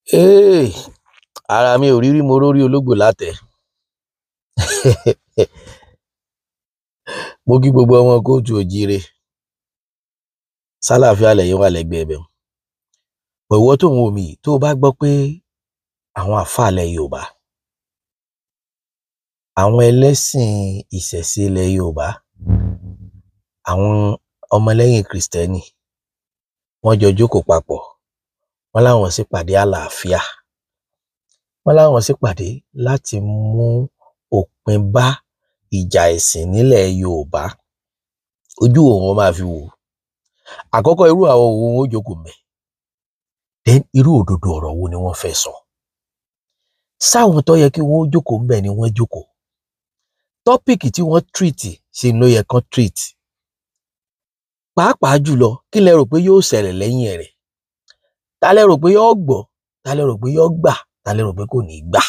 Hey, ara mi ò rí rí, mo rórí ológbò látẹ̀. Mo kí gbogbo ọmọ kóòtù òjíire. Sálàáfíà lẹ́yìn wà lẹ́gbẹ̀ẹ́ ibẹ̀. Ìwọ tó ń wò mí, tó o bá gbọ́ pé àwọn àfáà ilẹ̀ Yorùbá, àwọn ẹlẹ́sìn ìṣẹ̀ṣe ilẹ̀ Yorùbá, àwọn ọmọlẹ́yìn Kìrìsìtẹ́nì, wọ́n jọ jókòó papọ̀, wọ́n láwọn ṣèpàdé àlàáfíà, wọ́n láwọn ṣèpàdé láti mú òpin bá ìjà ẹ̀sìn nílẹ̀ Yorùbá. Ojú wo wọn máa fi wò ó? Àkọ́kọ́, irú àwọn wo wọn ó jókòó ńbẹ̀? Then irú òdodo ọ̀rọ̀ wo ni wọ́n fẹ́ sọ? Sáwọn tó yẹ kí wọ́n ó jókòó ńbẹ̀ ni wọ́n jókòó. Topic tí wọ́n treat ṣe ló yẹ kán treat. Pàápàá jùlọ, kí lẹ rò pé yóò ṣẹlẹ̀ lẹ́yìn rẹ̀? Ta lẹ rò pé yóò gbọ́? Ta lẹ rò pé yóò gbà? Ta lẹ rò pé kò ní gbà?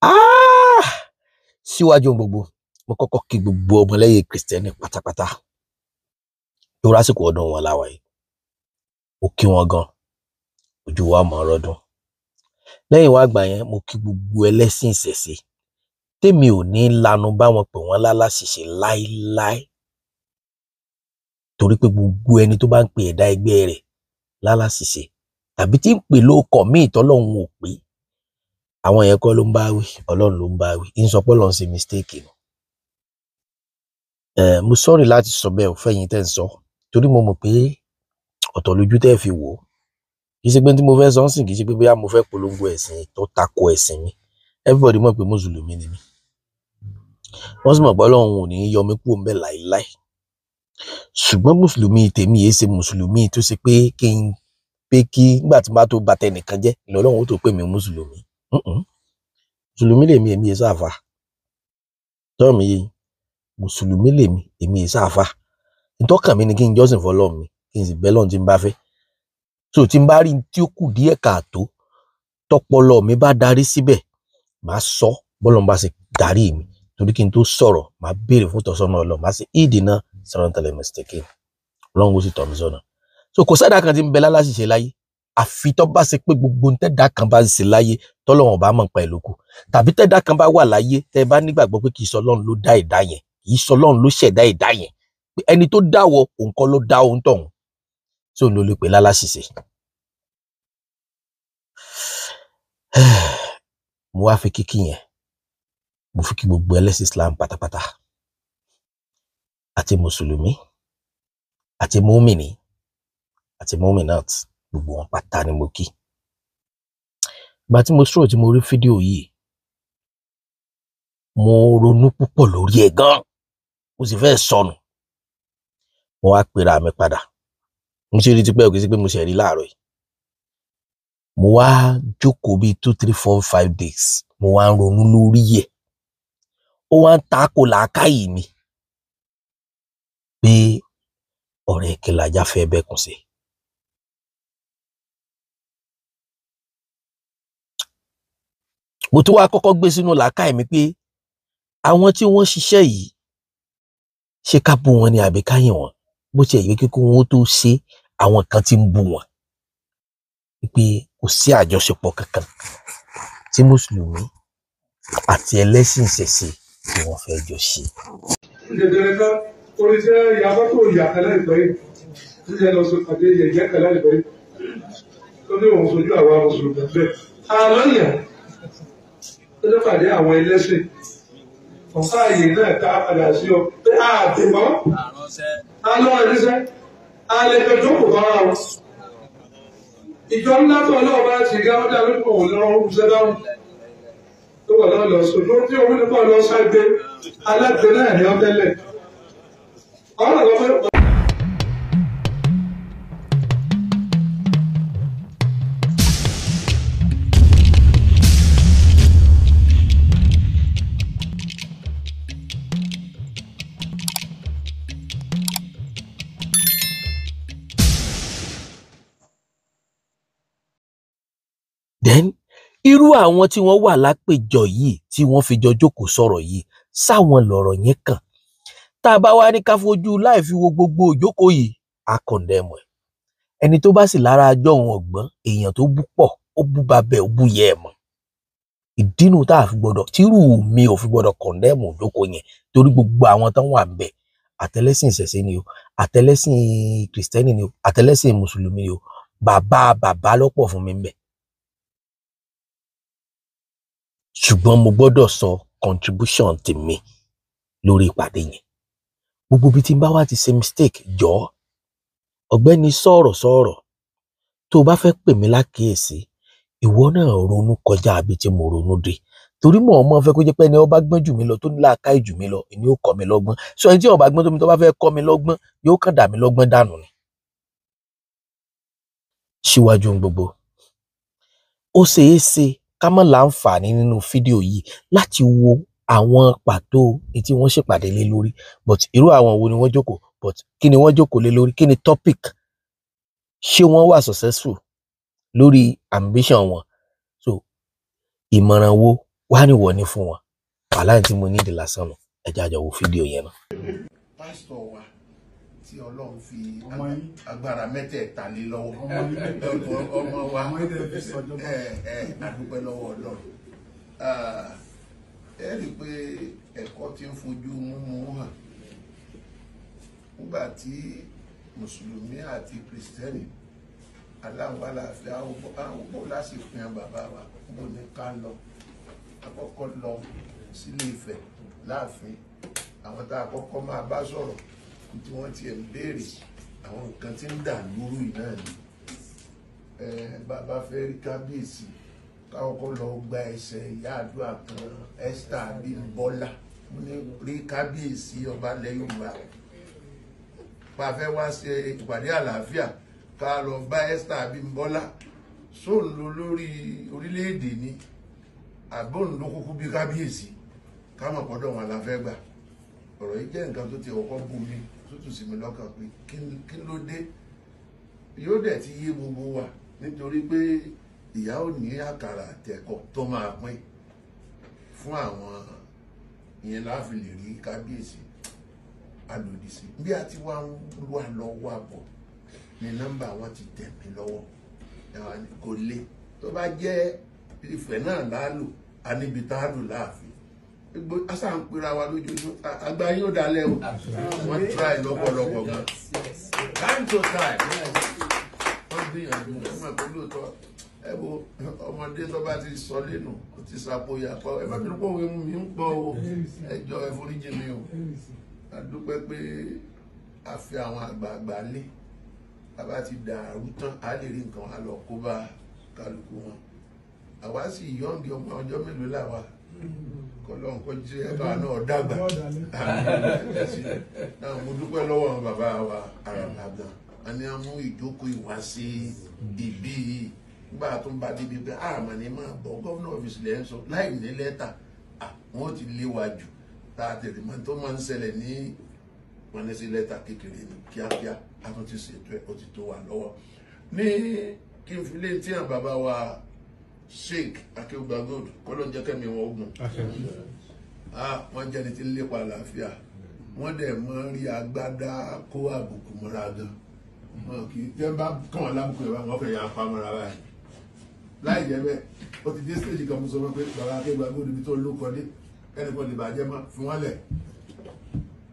Ah! Síwájú ohun gbogbo, mo kọ́kọ́ kí gbogbo ọmọlẹ́yìn Kìrìsìtẹ́nì pátápátá. Torí àsìkò ọdún wọn la wà yìí. Mo kí wọn gan. Ojú wa mọ̀ ọ́rọ́dún. Lẹ́yìn wá gbà yẹn, mo kí gbogbo ẹlẹ́sìn ìṣẹ̀ṣe. Tèmi ò ní lanu bá wọn pè wọ́n láláṣìṣe láíláí. Torí pé gbogbo ẹni tó bá ń pe ẹ̀dá ẹgbẹ́ rẹ̀ láláṣìṣe tàbí tí ń pè lóko míì tọ́lọ́run ò pé, àwọn yẹn kọ́ ló ń bá wí, Ọlọ́run ló ń bá wí. Ń sọ pé Ọlọ́run ṣe mistake ni. Mo sorry láti sọ bẹ́ẹ̀ ò fẹ́yìn tẹ́ ń sọ, torí mo mọ̀ pé ọ̀tọ̀ lójú tẹ́ fi wò ó. Kì í ṣe pé tí mo fẹ́ sọ ń sìn, kì í ṣe pé bóyá mo fẹ́ polongo ẹ̀sìn tó tako ẹ̀sìn mi. Everybody mọ̀ pé Mùsùlùmí ni mí. Wọ́n sì mọ̀ pé Ọlọ́run ò ní yọ mí kúrò ńbẹ̀ láíláí. Ṣùgbọ́n Mùsùlùmí tèmi yìí ṣe Mùsùlùmí tó ṣe pé kí n pé kí nígbà tí n bá tó ba tẹnìkan jẹ́ lọ́lọ́run ó tó pè mí Mùsùlùmí. Mùsùlùmí lèmi, èmi yìí sáfà. Tọ́ mi yé, Mùsùlùmí lèmi, èmi yìí sáfà. Ntọ́kàn mi ni kí n jọ́sìn fọlọ́run mi, kí n sì bẹ́ lọ́run tí n bá fẹ́. So tí n bá rí tí ó kù díẹ̀ káàtó, tọpọlọ mi bá darí síbẹ̀, màá sọ bọ́lọ́run bá ṣe darí mi. Torí kí n tó sọ̀rọ̀, màá béèrè fún ìtọ́sọ́nà Ọlọ́run, màá ṣe ìdènà sọ̀rọ̀ntẹ̀lẹ̀ mistake. Ọlọ́run ó sì tọ́ mi sọ́nà. So kò sẹ́dá kan tí ń bẹ láláṣìṣe láyé. Àfi tó bá ṣe pé gbogbo ntẹ́dá kan bá ń ṣe láyé tọ́lọ́run ọba mọ̀ nípa ẹ̀ lókù. Tàbí tẹ́dá kan bá wà láyé tẹ́ ẹ bá nígbàgbọ́ pé kì í ṣọlọ́run ló dá ẹ̀dá yẹn, kì í ṣọlọ́run ló ṣẹ̀dá ẹ̀dá yẹn. Pé ẹni tó dáwọ́ òun kọ́ ló dá ohun tọ̀hún. So ló lè pè láláṣìṣe. Mo wá fi kíkí yẹn, mo fi kí gbogbo ẹlẹ́sìn Islam pátápátá. Àti Mùsùlùmí, àti Mùmínì, àti Mùmínát, gbogbo wọn pátá ni mo kí. Ìgbà tí mo sọ̀rọ̀ tí mo rí fídíò yìí, mo ronú púpọ̀ lórí ẹ̀ gan. Mo sì fẹ́ sọnù. Mo wá pera mi padà. Mo ṣe rí tipẹ́, kì í ṣe pé mo ṣe rí láàárọ̀ yìí. Mo wá jókòó bíi 2, 3, 4, 5 days. Mo wá ń ronú lórí ẹ̀. Ó wá ń tako làákàyè mi pé ọ̀rẹ́ kí lajá fẹ́ bẹ́kùn sí. Mo tún wá kọ́kọ́ gbé sínú làákàyè mi pé àwọn tí wọ́n ṣiṣẹ́ yìí, ṣé ká bú wọn ni àbí ká yìn wọ́n? Bó ṣe yẹ kí wọ́n tó ṣe, àwọn kan tí ń bú wọn. Pé kò sí àjọṣepọ̀ kankan tí Mùsùlùmí àti ẹlẹ́sìn ìṣẹ̀ṣe tí wọ́n fẹ́ jọ ṣe. Jẹjẹrẹ kan oríṣẹ́ ìyàbọ̀ tó yà kẹlẹ́ ìgbẹ́ yìí, jíjẹ lọ sí pàdé yẹ̀yẹ́ kẹlẹ́ ìgbẹ́ yìí, tó ní òun sojú àwa Mùsùlùmí bẹ́ẹ̀. Àlọ́ yẹn tó ní pàdé àwọn ẹlẹ́sìn, ọ̀sá àyè náà tá a padà sí ọ pé a dè mọ́, a lọ ẹlẹ́sẹ̀, a lè fẹ́ jókòó bára wọn. Ìjọ ńlá tó ọlọ́wọ́ bá ti gá ọ́dà lójú òun lọ́wọ́ ń ṣẹ́ dáhùn. Tó wà lọ́wọ́ lọ sójú tí òun nípa lọ ságbé alágbé náà ní ọ́tẹ́lẹ̀. Ọ̀rọ̀ lọ́wọ́ pé. Then irú àwọn tí wọ́n wà lápèjọ yìí tí wọ́n fi jọ jókòó sọ̀rọ̀ yìí, sáwọn lọ̀rọ̀ yẹn kàn. Tá a bá wá ní ká fojú láì fi wo gbogbo ìjókòó yìí, a condemn ẹ̀. Ẹni tó bá sì lára ajọ́ òun ọ̀gbọ́n, èèyàn tó bú pọ̀, ó bú babẹ̀, ó bú yẹ ẹ̀ mọ́. Ìdínú tá a fi gbọ́dọ̀, tírú mi ò fi gbọ́dọ̀ condemn ìjókòó yẹn, torí gbogbo àwọn tán wà ńbẹ̀, àtẹlẹ́sìn ìṣẹ̀ṣe ni o, àtẹlẹ́sìn kìrìsìtẹ́nì ni o, àtẹlẹ́sìn mùsùlùmí ni o, bàbá bàbá lọ́pọ̀ fún mi ńbẹ̀. Ṣùgbọ́n mo gbọ́dọ̀ sọ contribution tèmi lórí ìpàdé yẹn. Gbogbo ibi tí n bá wá ti ṣe mistake, jọ̀ọ́ ọ̀gbẹ́ni sọ̀rọ̀ sọ̀rọ̀, tó o bá fẹ́ pè mí lákìyèsí, ìwọ náà ronú kọjá àbí tí mo ronú dé, torí mò ń mọ fẹ́ kó jẹ́ pé ẹni ó bá gbọ́n jù mí lọ, tó ní làákàyè jù mí lọ, èmi ó kọ́ mi lọ́gbọ́n. So ẹni tí ó bá gbọ́n tó mi, tó bá fẹ́ kọ́ mi lọ́gbọ́n, yóò kàn dà mí lọ́gbọ́n dànù ni. Síwájú ohun gbogbo, ó ṣeé ṣe ká má láǹfààní nínú fídíò yìí láti wo àwọn pàtó tí wọ́n ṣèpàdé lé lórí, but irú àwọn wo ni wọ́n jókòó, but kí ni wọ́n jókòó lé lórí, kí ni topic, ṣé wọ́n wà successful lórí ambition wọn, so ìmọ̀ràn wo wá ní wọ́n ní fún wọn. Wàhálà tí mo nídìí lásán nù, ẹ jẹ́ àjọ wo fídíò yẹn náà. Pásítọ̀ wa tí Ọlọ́run fi agbára mẹ́tẹ̀ẹ̀ta lé lọ́wọ́, ọmọ wa, adúpẹ́ lọ́wọ́ Ọlọ́run. Ẹ rí i pé ẹ̀kọ́ ti ń fojú múmu hàn nígbà tí mùsùlùmí àti kìrìsìtẹ́nì aláwọ̀ aláàfin àwọn bó lásìkò yẹn bàbá wa bó ní ká lọ àkọ́kọ́ lọ sílé Ifẹ̀ láàfin, àwọn tá a kọ́kọ́ máa bá sọ̀rọ̀ tí wọ́n ti ẹ̀ ń béèrè àwọn nǹkan tí ń dà lóru yìí náà ni. Bàbá fẹ́ rí kábíyèsí, káwọn kọ́ lọ gba ẹsẹ̀ ìyá àdúrà kan Esther Abímbọ́lá ní rí kábíyèsí ọba ilẹ̀ Yorùbá. Bá a fẹ́ wá ṣe ìpàdé àlàáfíà, ká lọ bá Esther Abímbọ́lá, sóun ló lórí orílẹ̀-èdè ni àbóun ló kúkú bí kábíyèsí, káwọn ọ̀pọ̀dọ̀ wọn la fẹ́ gbà. Ọ̀rọ̀ yìí jẹ́ nǹkan tó ti ọkọ́ bú mi tútù sí mi lọ́kàn pé kí ló dé. Yóò dẹ̀ ti yé gbogbo wa nítorí pé ìyá ò ní àkàrà àtẹ̀kọ́ tó máa pín fún àwọn ìyẹn láàfin lè rí kábíyèsí alòdì sí. Bí a ti wá ń wà lọ wà bọ̀ ni nọ́mbà wọn ti tẹ̀ mí lọ́wọ́, kò le tó bá jẹ́ Ifẹ̀ náà láàlò a níbi tá a lò láàfin. Asa ń pera wa lójoojúmọ́, àgbà yóò dalẹ̀ o, wọ́n try lọ́pọ̀lọpọ̀ gan, time to time wọ́n gbìyànjú. Wọ́n mọ̀ pé lóòótọ́ ẹ wo ọmọdé tó bá ti sọ lẹ́nu ó ti sàpòyà pọ̀, ẹ má bínú pé òwe mi ń pọ̀ o, ẹ jọ̀ọ́ ẹ foríjì mi o. A dúpẹ́ pé a fi àwọn àgbààgbà lé, bàbá ti dàrú tán a lè rí nǹkan a lọ kó bá kálukú wọn. Àwa sì yọ̀ǹgì ọmọ ọjọ́ mélòó làwa kọlọ́n kó jẹ́ ẹ̀ka náà dàgbà. Náà mo dúpẹ́ lọ́wọ́ àwọn bàbá wa Àràbà gan, a ní a mú ìjókòó ìwá sí ibí yìí. Nígbà tó ń bá débi pé àmọ́ ni máa bọ̀ gómìnà ọ́fíìsì lẹ́ ń sọ láì ní lẹ́tà, wọ́n ti lé wa jù tá a tẹ̀lé mọ́ tó máa ń ṣẹlẹ̀ ní wọn ní sí lẹ́tà kékeré ní kíákíá, a tún ti ṣètò ẹ̀, ó ti tó wà lọ́wọ́. Ní kí n fi lé tí àwọn bàbá wa Sheikh Akeugba Gold kọ́lọ́ ń jẹ́ kẹ́mi wọn ogun, wọ́n jẹ́ni tí ń lépa àlàáfíà, wọ́n dẹ̀ mọ́ rí agbádá kó àbùkù mọ́ra gan, wọn kì í tẹ́ bá kàn wọ́n lábùkù yẹn wọ́n fẹ́ yà pa mọ́ra báyìí. Láì jẹ́ bẹ́ẹ̀ ó ti dé stage kan, mo sọ fún pé bàbá Akeugba Gold ibi tó ló kọ́lé ẹnì kan lè bàjẹ́ mọ́ fún wọn lẹ̀,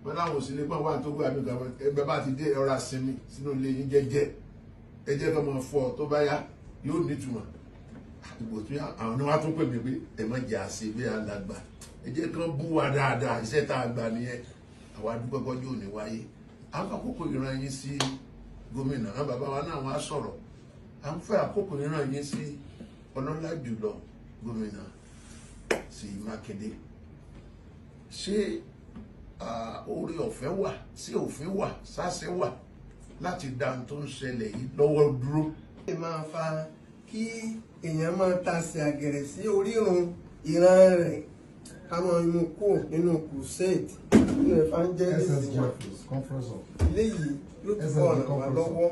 wọn láwọn ò sí lè pọ́n wà tó gbé àmì kan, ẹgbẹ́ bá ti dé ẹ̀rọ àsinmi sínú ilé yín jẹ́jẹ́, ẹ jẹ́ kó máa fọ́ ọ tó bá yá yóò nítumọ̀. Ìbò tí àwọn ni wọ́n tún pè mí pé ẹ má jẹ́ àṣẹ bí alàgbà, ẹ jẹ́ kán bú wa dáadáa, iṣẹ́ tá a gbà nìyẹn. Àwa dúpẹ́ kọjú òní wáyé. À ń fẹ́ àkókò ìran yín sí gómìnà, àwọn bàbá wa náà wọ́n á sọ̀rọ̀. À ń fẹ́ àkókò ìran yín sí ọlọ́lá jùlọ gómìnà Ṣèyí Mákindé. Ṣé oore ọ̀fẹ́ wà, ṣé òfin wà, sáṣẹ wà láti dá ohun tó ń ṣẹlẹ̀ yìí lọ́wọ́ dúró? Ó lè máa fa kí èèyàn máa tasẹ̀ àgẹ̀rẹ̀ sí orírun ìran rẹ̀, ká máa mú kúrò nínú crusade, nínú evangelism. Léyìí ló túbọ̀ ràn wá lọ́wọ́,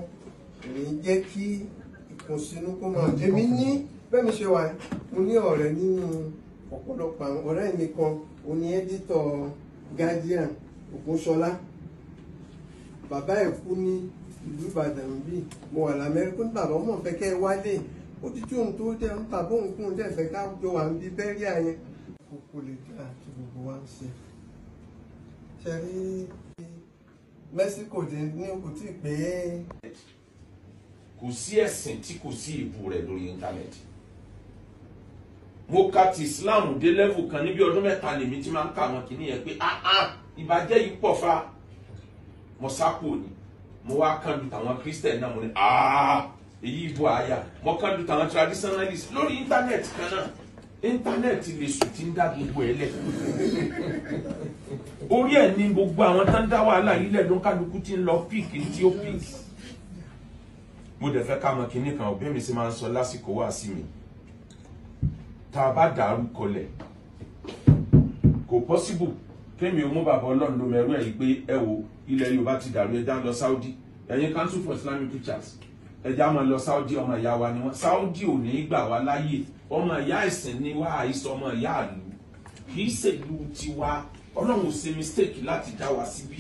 kò ní jẹ́ kí ìkùnsínú kó máa. Èmi ní bẹ́ẹ̀ mi ṣe wà, mo ní ọ̀rẹ́ nínú ọ̀pọ̀lọpọ̀ àwọn ọ̀rẹ́ mi kan, òní ẹ́dítọ̀ Guardian Ògúnṣọlá, bàbá ẹ̀ kú ní ìlú Ìbàdàn bí mo wà l'Amẹ́ríkà. Ní bàbá ọmọ fẹ́ kẹ́ ẹ wálé, ó ti tí òun tó dẹ̀ ń bàbá òun kún un dẹ̀ fẹ́ ká jọ wà ń bí bẹ́rí àyẹn. Kókó lè dá tí gbogbo wa ń ṣe. Ṣe rí Mexico dé ní kò tí ì pé. Kò sí ẹ̀sìn tí kò sí ìbú rẹ̀ lórí íńtánẹ́ẹ̀tì. Mo ka ti Islam dé level kan níbi ọdún 3 lèmi tí máa ń ka àwọn kìíní yẹn pé ìbàjẹ́ yìí pọ̀ fa. Mo sápò ni mo wá kán lu tàwọn Christian náà, mo ní èyí ìbò àyà. Mo kán lu tàwọn traditionalist lórí íńtánẹ́ẹ̀tì kan náà. Íńtánẹ́ẹ̀tì lè sùn tí ń dá gbogbo ẹ̀ lẹ̀. Orí ẹ̀ ní gbogbo àwọn tó ń dá wàhálà yìí lẹ̀ ló ń kálukú tí ń lọ píìkì tí ó píìkì. Mo dẹ̀ fẹ́ ká mọ kinní kan, òbí mi sì máa ń sọ lásìkò wá sí mi. Tá a bá dàrú kọlẹ̀, kò pọ́síbù kémi ò mú bàbá Ọlọ́run ló mẹ́rú ẹ̀ yìí pé ẹ wo ilẹ̀ Yorùbá ti dàrú, ẹja lọ Saudi. Ẹ̀yin Council for Islamic Teachers, ẹja máa lọ Saudi, ọmọ ìyá wa ni wọ́n. Saudi ò ní gbà wá láàyè, ọmọ ìyá ẹ̀sìn ni wá, àìsàn ọmọ ìyá àlù kì í ṣèlú tiwa. Ọlọ́run ò ṣe mistake láti dá wa síbí.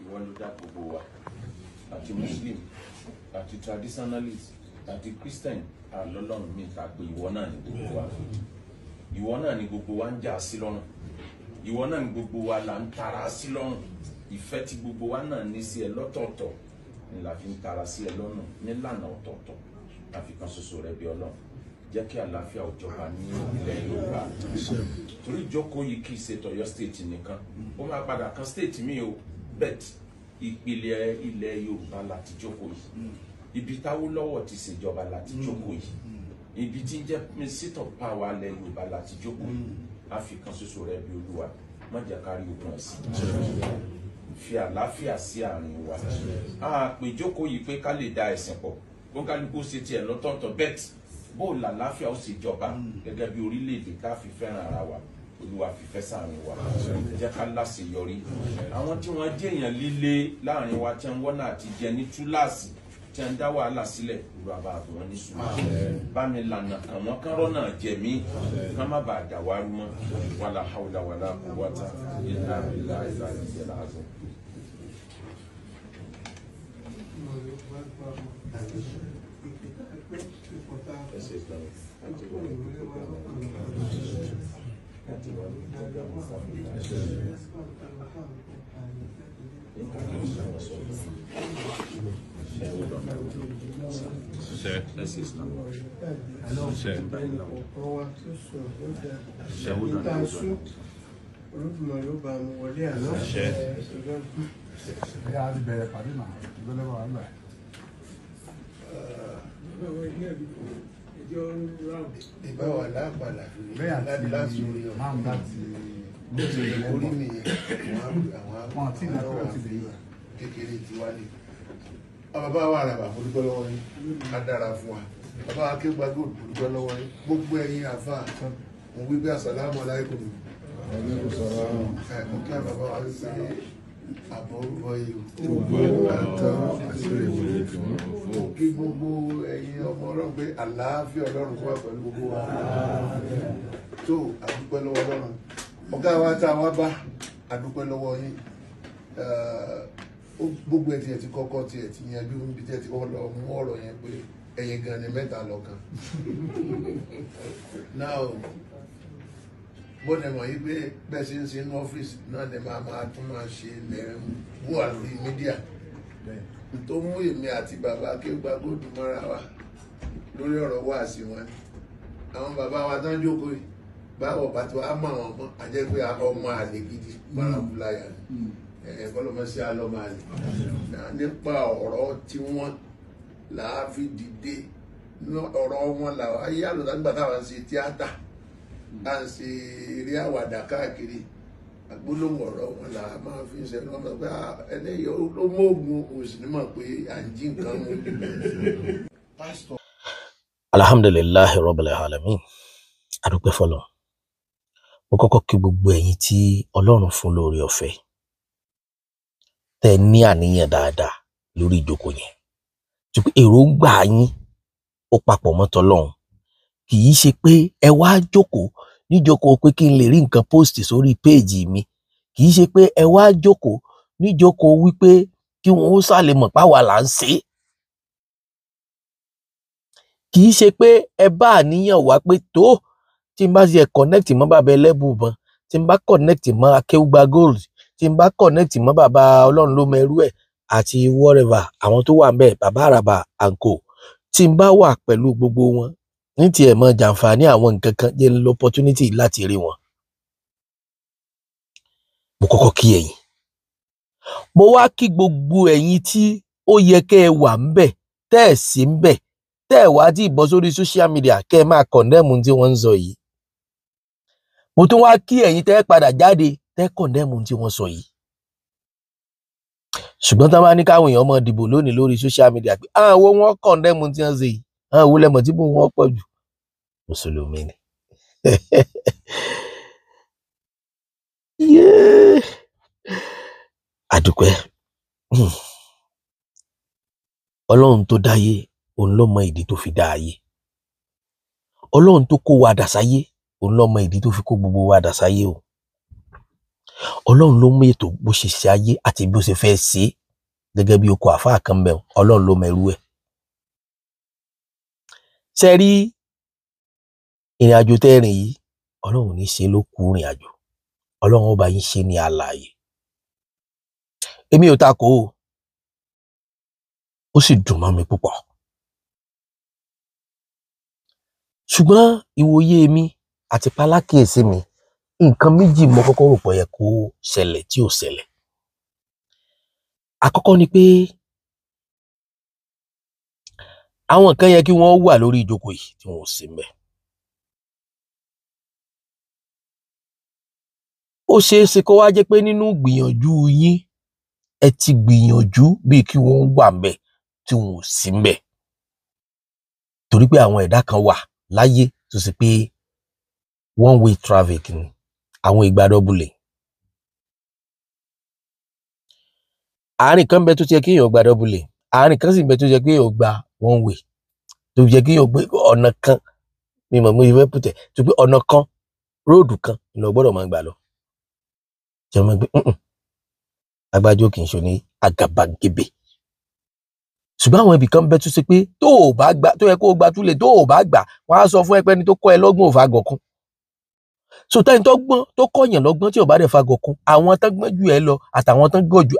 Ìwọ ló dá gbogbo wa, àti Muslim àti traditionalist àti Christian, àlọ́lọ́run mi ta pé ìwọ náà ni gbogbo wa. Ìwọ náà ni gbogbo wa ń jà sí lọ́rùn. Ìwọ náà ni gbogbo wa là ń tara sí lọ́rùn. Ìfẹ́ tí gbogbo wa náà ní sí ẹ lọ́tọ̀ọ̀tọ̀ ni la fi ń tara sí ẹ lọ́nà nílànà ọ̀tọ̀ọ̀tọ̀. Àfikàn ṣoṣo rẹ bí Ọlọ́run. Jẹ́ kí àlàáfíà ó jọba ní ilẹ̀ Yorùbá. Torí ìjókòó yìí kì í ṣe tọ̀yọ́ state nìkan. Ó máa padà kan state mi o, bet ìpìlẹ̀ ilẹ̀ Yorùbá láti jókòó yìí. Ibi t'Awólọ́wọ̀ ti ṣèjọba láti jókòó yìí. Ibi tí ń jẹ́ seat of power ilẹ̀ Yorùbá láti jókòó yìí. Àfikàn ṣoṣo rẹ bí Olúwa. Má jẹ́ ká rí ogun ẹ̀sìn. Fi àlàáfíà sí àárín wa. A pè jókòó yìí pé ká lè da ẹ̀sìn pọ̀. Kóńkálukú ṣe tiẹ̀ lọ́tọ̀ọ̀tọ̀, bet bó làlàáfíà ó sì jọba gẹ́gẹ́ bí orílẹ̀-èdè ká fi fẹ́ràn ara wa. Olúwa fìfẹ́ sáàrin wa, jẹ́ ká láṣeyọrí. Àwọn tí wọ́n jẹ́ èèyàn líle láàrin wa tí wọ́n wọ́nà àti jẹ ní túláàsì tí wọ́n dá wàhálà sílẹ̀, Olúwa bá bọ̀ wọ́n ní sùúrù. Bá mi lànà àwọn kan rọ́nà jẹ̀mí kán má bàa dà wá rú mọ́. Wàlà hàwùlà wàlà quwwata illa billahi al-aliyyil azim. Olódùmarè ó bá mi wọlé àná. Ẹ á ti bẹ̀rẹ̀ pàdé náà, ìgbẹ́lẹ́ wà ń bẹ̀. Ìbáwá lápàlà Bẹ́ẹ̀ àti láti orí máa ń láti orí nìyẹn, àwọn Wọn àti ìlà tó ti lè yí. kékeré ti wálé. Bàbá wa àràbà, mo dúpẹ́ lọ́wọ́ yín, á dára fún wa. Bàbá wa Akéwùgbà Gold, mo dúpẹ́ lọ́wọ́ yín. Gbogbo ẹ̀yin àfáà, mo wí pé àsàlámù aláìkùm. Mo kí bàbá wa sí àbọ̀ orúkọ yìí o. Àtọ́ àṣírí mo kí gbogbo ẹ̀yin ọmọ Ọlọ́run pé àlàáfíà Ọlọ́run kó wà pẹ̀lú gbogbo wa. Tó àdúpẹ́ lọ́wọ́ Ọlọ́run. Ọ̀gá wa tá a wá bá, àdúpẹ́ lọ́wọ́ yín. Gbogbo ẹ̀ tiẹ̀ ti kọ́kọ́ tiẹ̀ ti yanjú níbi tiẹ̀ ti kọ́kọ́ lọ mú ọ̀rọ̀ yẹn pé ẹ̀yin gan ni mẹ́ta lọ́kan. Now bó dẹ̀ mọ̀ yí pé bẹ́ẹ̀ ṣe ń ṣe ní ọ́fíìsì náà ni máa máa tún máa ṣe lẹ̀ ń wà lórí mídíà. Tó mú èmi àti bàbá Akéwùgbà Gold mọ́ra wa lórí ọ̀rọ̀ wáàsí wọn ni. Àwọn bàbá wa tán jókòó yìí, báwọ̀ bá ti wá mọ̀ àwọn ọmọ, àjẹ́ pé ọmọ àlè gidi mọ́ra ni. Kọ́lọ́mọ sí alọ́mọ àlè. Nípa ọ̀rọ̀ tí wọ́n là á fi dìde, ọ̀rọ̀ wọn là á yálò nígbà táwọn ṣe tíátà, à ń ṣe eré àwàdà káàkiri. Agbólóhùn ọ̀rọ̀ wọn là á máa fi ń ṣe lọ́mọ pé ẹlẹ́yìí ló mú oògùn òsì ní mọ̀ pé à ń jí nǹkan mú. Pásítọ̀. Alhamdulillahi rabbil alamin, adúpẹ́ fọ́lọ́run. Mo kọ́kọ́ kí gbogbo ẹ̀yin tí Ọlọ́run fún lóore ọ̀fẹ́ tẹ́ ẹ ní àníyàn dáadáa lórí ìjókòó yẹn, tí pé èròǹgbà yín ó papọ̀ mọ́ tọlọ́run. Kì í ṣe pé ẹ wá jókòó níjókòó pé kí n lè rí nǹkan post sórí péèjì mi, kì í ṣe pé ẹ wá jókòó níjókòó wípé kí wọ́n ó sá lè mọ̀ páwa là ń ṣe é. Kì í ṣe pé ẹ bá àníyàn wá pé tó tí n bá ṣe connect mọ́ bàbá Ẹlẹ́bùúbọn, tí n bá connect mọ́ Akéwùgbà Gold, tí n bá connect mọ́ bàbá Ọlọ́run ló mọ ẹrú ẹ̀ àti whatever àwọn tó wà ńbẹ̀, bàbá Àràbà and co, tí n bá wà pẹ̀lú gbogbo wọn ní tiẹ̀ mọ jàǹfààní àwọn nǹkan kan, jẹ́ n lo opportunity láti rí wọn. Mo kọ́kọ́ kí ẹ̀yin, mo wá kí gbogbo ẹ̀yin tí ó yẹ kẹ́ ẹ wà ńbẹ̀ tẹ́ ẹ̀ sí ńbẹ̀, tẹ́ ẹ̀ wá tí ì bọ́ sórí social media kẹ́ ẹ máa condemn tí wọ́n ń sọ yìí. Mo tún wá kí ẹ̀yin tẹ́ ẹ padà jáde tẹ́ ẹ condemn tí wọ́n sọ yìí. Ṣùgbọ́n tá a bá ní káwọn èèyàn máa dìbò lónìí lórí social media pé àwọn wọn condemn tí wọ́n ṣe yìí, àwọn wo lẹ́mọ̀ tí bò wọ́n pọ̀ jù? Mùsùlùmí ni. Yéé. Àdúpẹ́. Ọlọ́run tó dáyé òun ló mọ ìdí tó fi dá ayé. Ọlọ́run tó kó wa dà sáyé òun ló mọ ìdí tó fi kó gbogbo wa dà sáyé o. Ọlọ́run ló mú ètò bó ṣe ṣe ayé àti bó ṣe fẹ́ ṣe é, gẹ́gẹ́ bí okò àfáà kan bẹ̀, Ọlọ́run ló mọ irú ẹ̀. Ṣe rí ìrìn àjò tẹ́ rìn yìí, Ọlọ́run ò ní ṣe ló kú ìrìn àjò, Ọlọ́run ó bá yín ṣe ní alààyè. Èmi ò takò ó, ó sì dùn mọ́ mi púpọ̀. Ṣùgbọ́n ìwòye mi àti pálákìyèsí mi, nǹkan méjì mo kọ́kọ́ rò pé ó yẹ kó ṣẹlẹ̀ tí ò ṣẹlẹ̀. Àkọ́kọ́ ni pé àwọn kan yẹ kí wọ́n wà lórí ìjókòó yìí tí wọn ò sí ńbẹ̀. Ó ṣeé ṣe kó wá jẹ́ pé nínú gbìyànjú yín ẹ ti gbìyànjú bíi kí wọ́n wà ńbẹ̀ tí wọn ò sí ńbẹ̀. Torí pé àwọn ẹ̀dá kan wà láyé tó ṣe pé one way traffic ni, àwọn ìgbà dọ́bùlẹ̀. Àárín kan bẹ tó ti yẹ kí èèyàn gba dọ́bùlẹ̀, àárín kan sì bẹ tó yẹ kí èèyàn gba one way, tó yẹ kí èèyàn gbé ọ̀nà kan, mi mọ̀ mo ṣe fẹ́ pùtẹ̀, tó pé ọ̀nà kan, róòdù kan ni o gbọ́dọ̀ máa gbà lọ. Jẹ́ mọ́ pé agbájọ kì í ṣe ní àgàbàgebè. Ṣùgbọ́n àwọn ibì kan bẹ tó ṣe pé tó o bá gbà, tó yẹ kó o gba túlẹ̀, tó o bá gbà, wọ́n á sọ fún ẹ pé ẹni tó kọ́ ẹ lọ́gbọ́n ò fagọ̀ kún. So tẹ́ni tó gbọ́n tó kọ́yàn lọ́gbọ́n tí ò bá dẹ̀ fagọ̀ kún, àwọn tó gbọ́n jù ẹ lọ àtàwọn tó gọ̀ jù,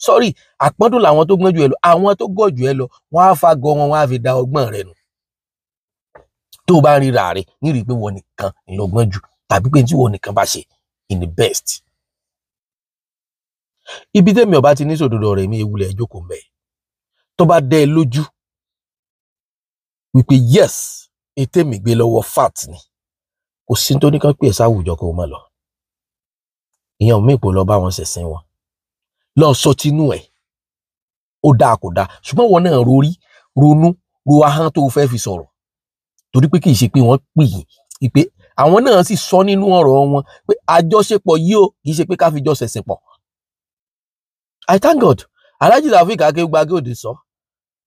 sorry, àpọ́ndùn làwọn tó gbọ́n jù ẹ lọ, àwọn tó gọ̀ jù ẹ lọ, wọ́n á fagọ̀ wọn, wọ́n á fi da ọgbọ́n rẹ nù. Tó o bá ń ríra rẹ nírìí pé wọ́n nìkan ńlọgbọ́n jù, tàbí pé tí wọ́n nìkan bá ṣe in the best. Ibi tẹ́mi ọba ti ní sòdodo ọ̀rẹ́ mi ewúlẹ̀ jókòó mbẹ́. Tó bá dẹ́ ẹ lójú wípé yes, ètè mi gbé lọ́wọ́ fat ni, kò sí tó ní kán pè é sáwùjọ kó o má lọ. Ìyẹn ò mí ìpò lọ bá wọn ṣẹ̀sìn wọn. Lọ sọ tinú ẹ̀, ó dáa kò dáa, ṣùgbọ́n wọn náà rorí, ronú, ro ahọ́n tó o fẹ́ fi sọ̀rọ̀. Torí pé kì í ṣe pé wọ́n pè yín, pé àwọn náà sì sọ nínú ọ̀rọ̀ wọn pé àjọṣepọ̀ yìí o, kì í ṣe pé ká fi jọ ṣẹ̀sìn pọ̀. I thank God, Alhaji Taofeek Akéwùgbà Gold sọ,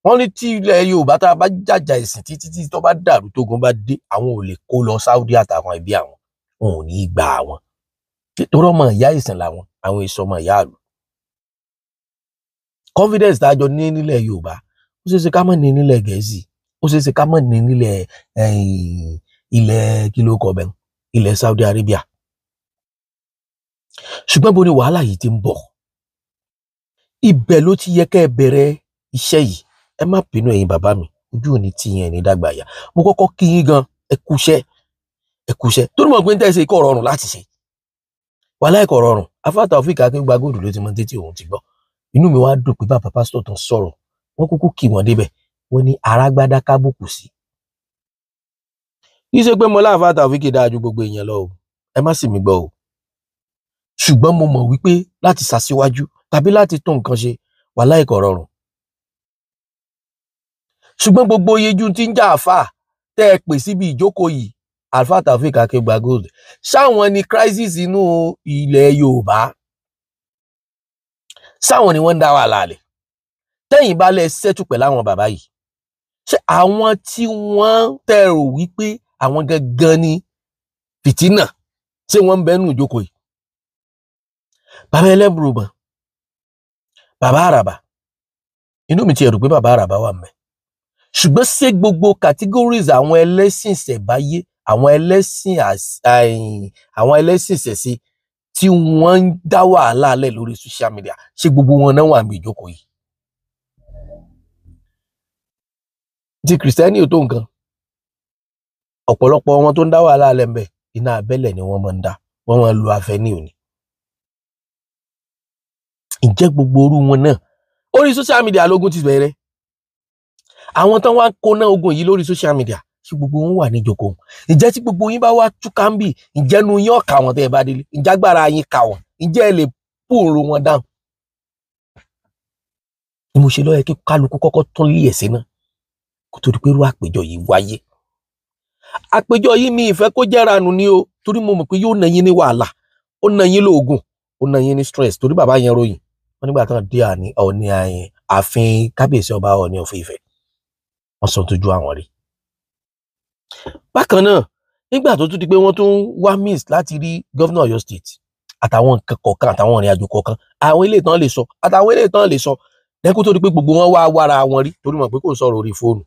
wọ́n ní tí ilẹ̀ Yorùbá tá a bá jàjà ẹ̀sìn títí tí tó bá dàrú tógun bá dé, àwọn ò lè kó lọ Saudi àtàwọn ẹbí àwọn, wọn ò ní í gba àwọn. Torí ọmọ ìyá ìsìn làwọn, àwọn èso ọmọ ìyá àlù. Confidence tá a jọ ní nílẹ̀ Yorùbá, ó ṣeé ṣe ká má ní nílẹ̀ Gẹ̀ẹ́sì, ó ṣeé ṣe ká má ní nílẹ̀ ilẹ̀ kí ló kọ bẹ́ẹ̀, ilẹ̀ Saudi Arabia. Ṣùgbọ́n bo ni wàhálà yìí ti ń bọ̀? Ibẹ̀ ló ti yẹ kẹ́ ẹ bẹ̀rẹ̀ iṣẹ́ yìí. Ẹ má bínú ẹ̀yin bàbá mi, ojú ò ní tí yẹn ní dàgbà yá. Mo kọ́kọ́ kí yín gan, ẹ kúṣẹ́, ẹ kúṣẹ́. Torí mo pé ń tẹ̀sí kò rọrùn láti ṣe. Wàhálà kò rọrùn. Alfa Taofeek Akéwùgbà Gold ló ti mọ títí òun ti gbọ́. Inú mi wá dùn pé bàbá pásítọ̀ tán sọ̀rọ̀, wọ́n kúkú kí wọ́n débẹ̀, wọ́n ní arágbádá kábùkù sí. Kì í ṣe pé mo láàfáà Taofeek dáa ju gbogbo èèyàn lọ o, ẹ má sì mí gbọ́ o. Ṣùgbọ́n mo mọ̀ wípé láti ṣàṣíwájú tàbí láti tún nǹkan ṣe, wàhálà kò rọrùn. Ṣùgbọ́n gbogbo iyejú tí ń jà àfà tẹ́ ẹ pè síbi ìjókòó yìí, Alfa Taofeek Akéwùgbà Gold, ṣáwọn ni crisis inú ilẹ̀ Yorùbá, ṣáwọn ni wọ́n ń dá wàhálà lẹ̀. Tẹ́yìn bá lẹ ṣẹ́tù pẹ̀lú àwọn bàbá yìí, ṣé àwọn tí wọ́n tẹ̀rò wípé àwọn gangan ni fìtínà, ṣé wọ́n ń bẹ́nu ìjókòó yìí? Bàbá Ẹlẹ́bùrúbọn, bàbá Àràbà, Inú mi ti ẹ̀rù pé bàbá Àràbá wà ńbẹ̀. Ṣùgbọ́n ṣé gbogbo categories àwọn ẹlẹ́sìn ìṣẹ̀báyé, àwọn ẹlẹ́sìn àwọn ẹlẹ́sìn ìṣẹ̀ṣe tí wọ́n ń dá wàhálà lẹ̀ lórí social media, ṣé gbogbo wọn náà wà níbi ìjókòó yìí? Ti Kìrìsìtẹ́nì ò tó nǹkan. Ọ̀pọ̀lọpọ̀ wọn tó ń dá wàhálà lẹ̀ ńbẹ̀, iná abẹ́lẹ̀ ni wọ́n máa ń dá, wọ́n máa ń lo afẹ́ní òní. Ǹjẹ́ gbogbo orú wọn náà orí social media lógún ti bẹ̀rẹ̀? Àwọn tán wá ń kóná ogun yìí lórí social media, ṣé gbogbo wọn wà níjókòó? Ǹjẹ́ tí gbogbo yín bá wá túká ń bì, ǹjẹ́ nu yín ọ̀kà wọn tẹ́ ẹ bá délé? Ǹjẹ́ agbára yín kà wọ́n? Ǹjẹ́ ẹ lè pòòrò wọn dáhùn? Ni mo ṣe ló yẹ kí kálukú kọ́kọ́ tún lé ẹ̀sìn náà kó tó di pé irú àpèjọ yìí wáyé. Àpèjọ yìí mi ìfẹ́ kó jẹ́ ranù ni o, torí mo mọ̀ pé yóò ná yín ní wàhálà, ó ná yín lóògùn, ó ná yín ní stress. Torí bàbá yẹn ròyìn wọn nígbà tán dé àní Ọọ̀ni ààfin kábíyèsí ọba Ọọ̀ni of Ifẹ̀, wọ́n sọ tójú àwọn rí. Bákan náà, nígbà tó tún di pé wọ́n tún wá miss láti rí gómìnà Ọ̀yọ́ state àtàwọn nǹkan kọ̀ọ̀kan, àtàwọn ìrìn àjò kọ̀ọ̀kan, àwọn ilé ìtàn lè sọ, àtàwọn ilé ìtàn lè sọ lẹ́kún tó di pé gbogbo wọn wá wára wọn rí, torí mọ̀ pé kò ń sọ̀rọ̀ orí fóònù,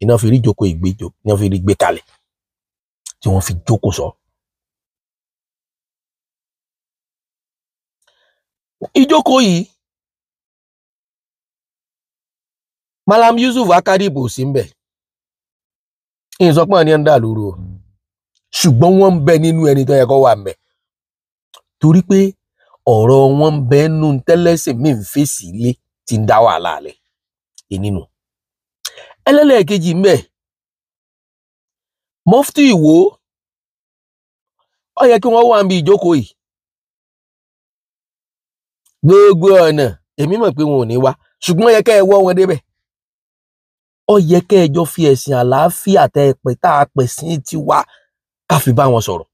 iná fi rí jókòó ìgbẹ́jọ́, iná fi rí gbé kalẹ̀ tí wọ́n fi jókòó sọ. Ìjókòó yìí, Malam Yusuf Akadibo sí ń bẹ̀. Ìsọpọ̀ ni ń dà lóru o, ṣùgbọ́n wọ́n ń bẹ nínú ẹni tó yẹ kó wà ń bẹ̀, torí pé ọ̀rọ̀ wọn ń bẹ nínú tẹ́lẹ̀sìn mí ń fèsì ilé tí ń dá wàhálà lẹ̀ nínú. Ẹlẹ́lẹ́ẹ̀kejì ń bẹ̀, Mufti Ìwó, ó yẹ kí wọ́n wà níbi ìjókòó yìí. Gbogbo ọ̀nà èmi mọ̀ pé wọn ò ní wá, ṣùgbọ́n ó yẹ kẹ́ ẹ wọ́ wọn débẹ̀. Ó yẹ kẹ́ ẹ jọ fi ẹ̀sìn àlàáfíà tẹ́ ẹ pè tá a pè sí ti wá ká fi bá wọn sọ̀rọ̀.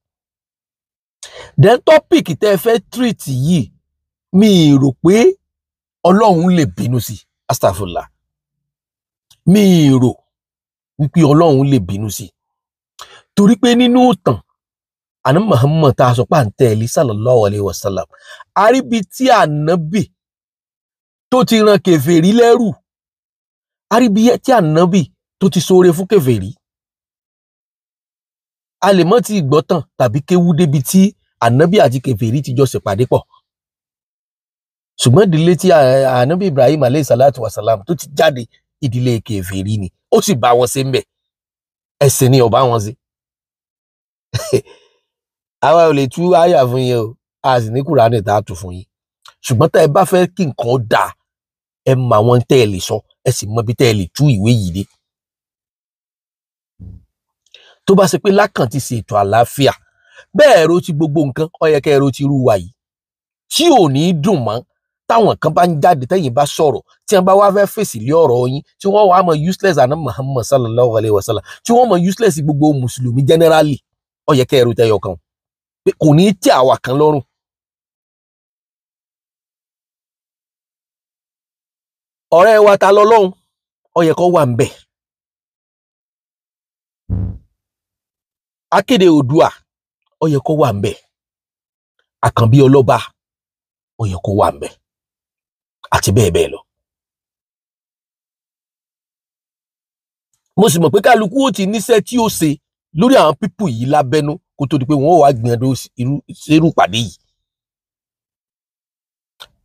Then topic tẹ́ ẹ fẹ́ treat yìí, mi rò pé Ọlọ́run lè bínú sí, astagfirullah. Mi rò wípé Ọlọ́run lè bínú sí, torí pé nínú ìtàn àná Muhammad tá a sọ pé à ń tẹ̀lé sallallahu alayhi wa sallam, àríbi tí ànábì tó ti ran kèfèrí lẹ́rù, àríbi tí ànábì tó ti ṣoore fún kèfèrí. A lè mọ́ ti gbọ́tàn tàbí kéwú débi tí ànábì àti kèfèrí ti jọ ṣèpàdé pọ̀, ṣùgbọ́n ìdílé tí ànábì Ibrahim alayhi salatu wa salam tó ti jáde, ìdílé kèfèrí ni, ó sì bá wọn ṣe ń bẹ̀, ẹ̀sìn ni ó bá wọn ṣe. Àwa ò lè tú àyà fún yín o, a sì ní Kùránì tá a tú fún yín, ṣùgbọ́n tá ẹ bá fẹ́ kí nǹkan dáa, ẹ mọ àwọn tẹ́ ẹ lè sọ, ẹ sì mọ ibi tẹ́ ẹ lè tú ìwé yìí dé. Tó bá ṣe pé lákàn ti ṣètò àlàáfíà, bẹ́ẹ̀ ro ti gbogbo nǹkan, ó yẹ kẹ́ ẹ ro ti irú wa yìí tí ò ní dùn mọ́ táwọn kan bá ń jáde tẹ́yìn bá sọ̀rọ̀, tí wọ́n bá wá fẹ́ fèsì lé ọ̀rọ̀ yín, tí wọ́n wá mọ useless àná Muhammad sallallahu alayhi wa sallam, tí wọ́n mọ useless gbogbo mùsùlùmí generally, ó yẹ kẹ́ ẹ ro tẹ́yọ kan pé kò ní tẹ́ àwa kan lọ́rùn. Ọ̀rẹ́ wa ta lọ́lọ́run, ó yẹ kó wà ń bẹ̀. Akéde Oòduà, ó yẹ kó wà ń bẹ̀. Àkànbí Ọlọ́ba, ó yẹ kó wà ń bẹ̀, àti bẹ́ẹ̀ bẹ́ẹ̀ lọ. Mo sì mọ̀ pé kálukú ó ti níṣẹ́ tí ó ṣe lórí àwọn pípù yìí lábẹ́nú kó tó di pé wọ́n wá gbìyànjú irú pàdé yìí.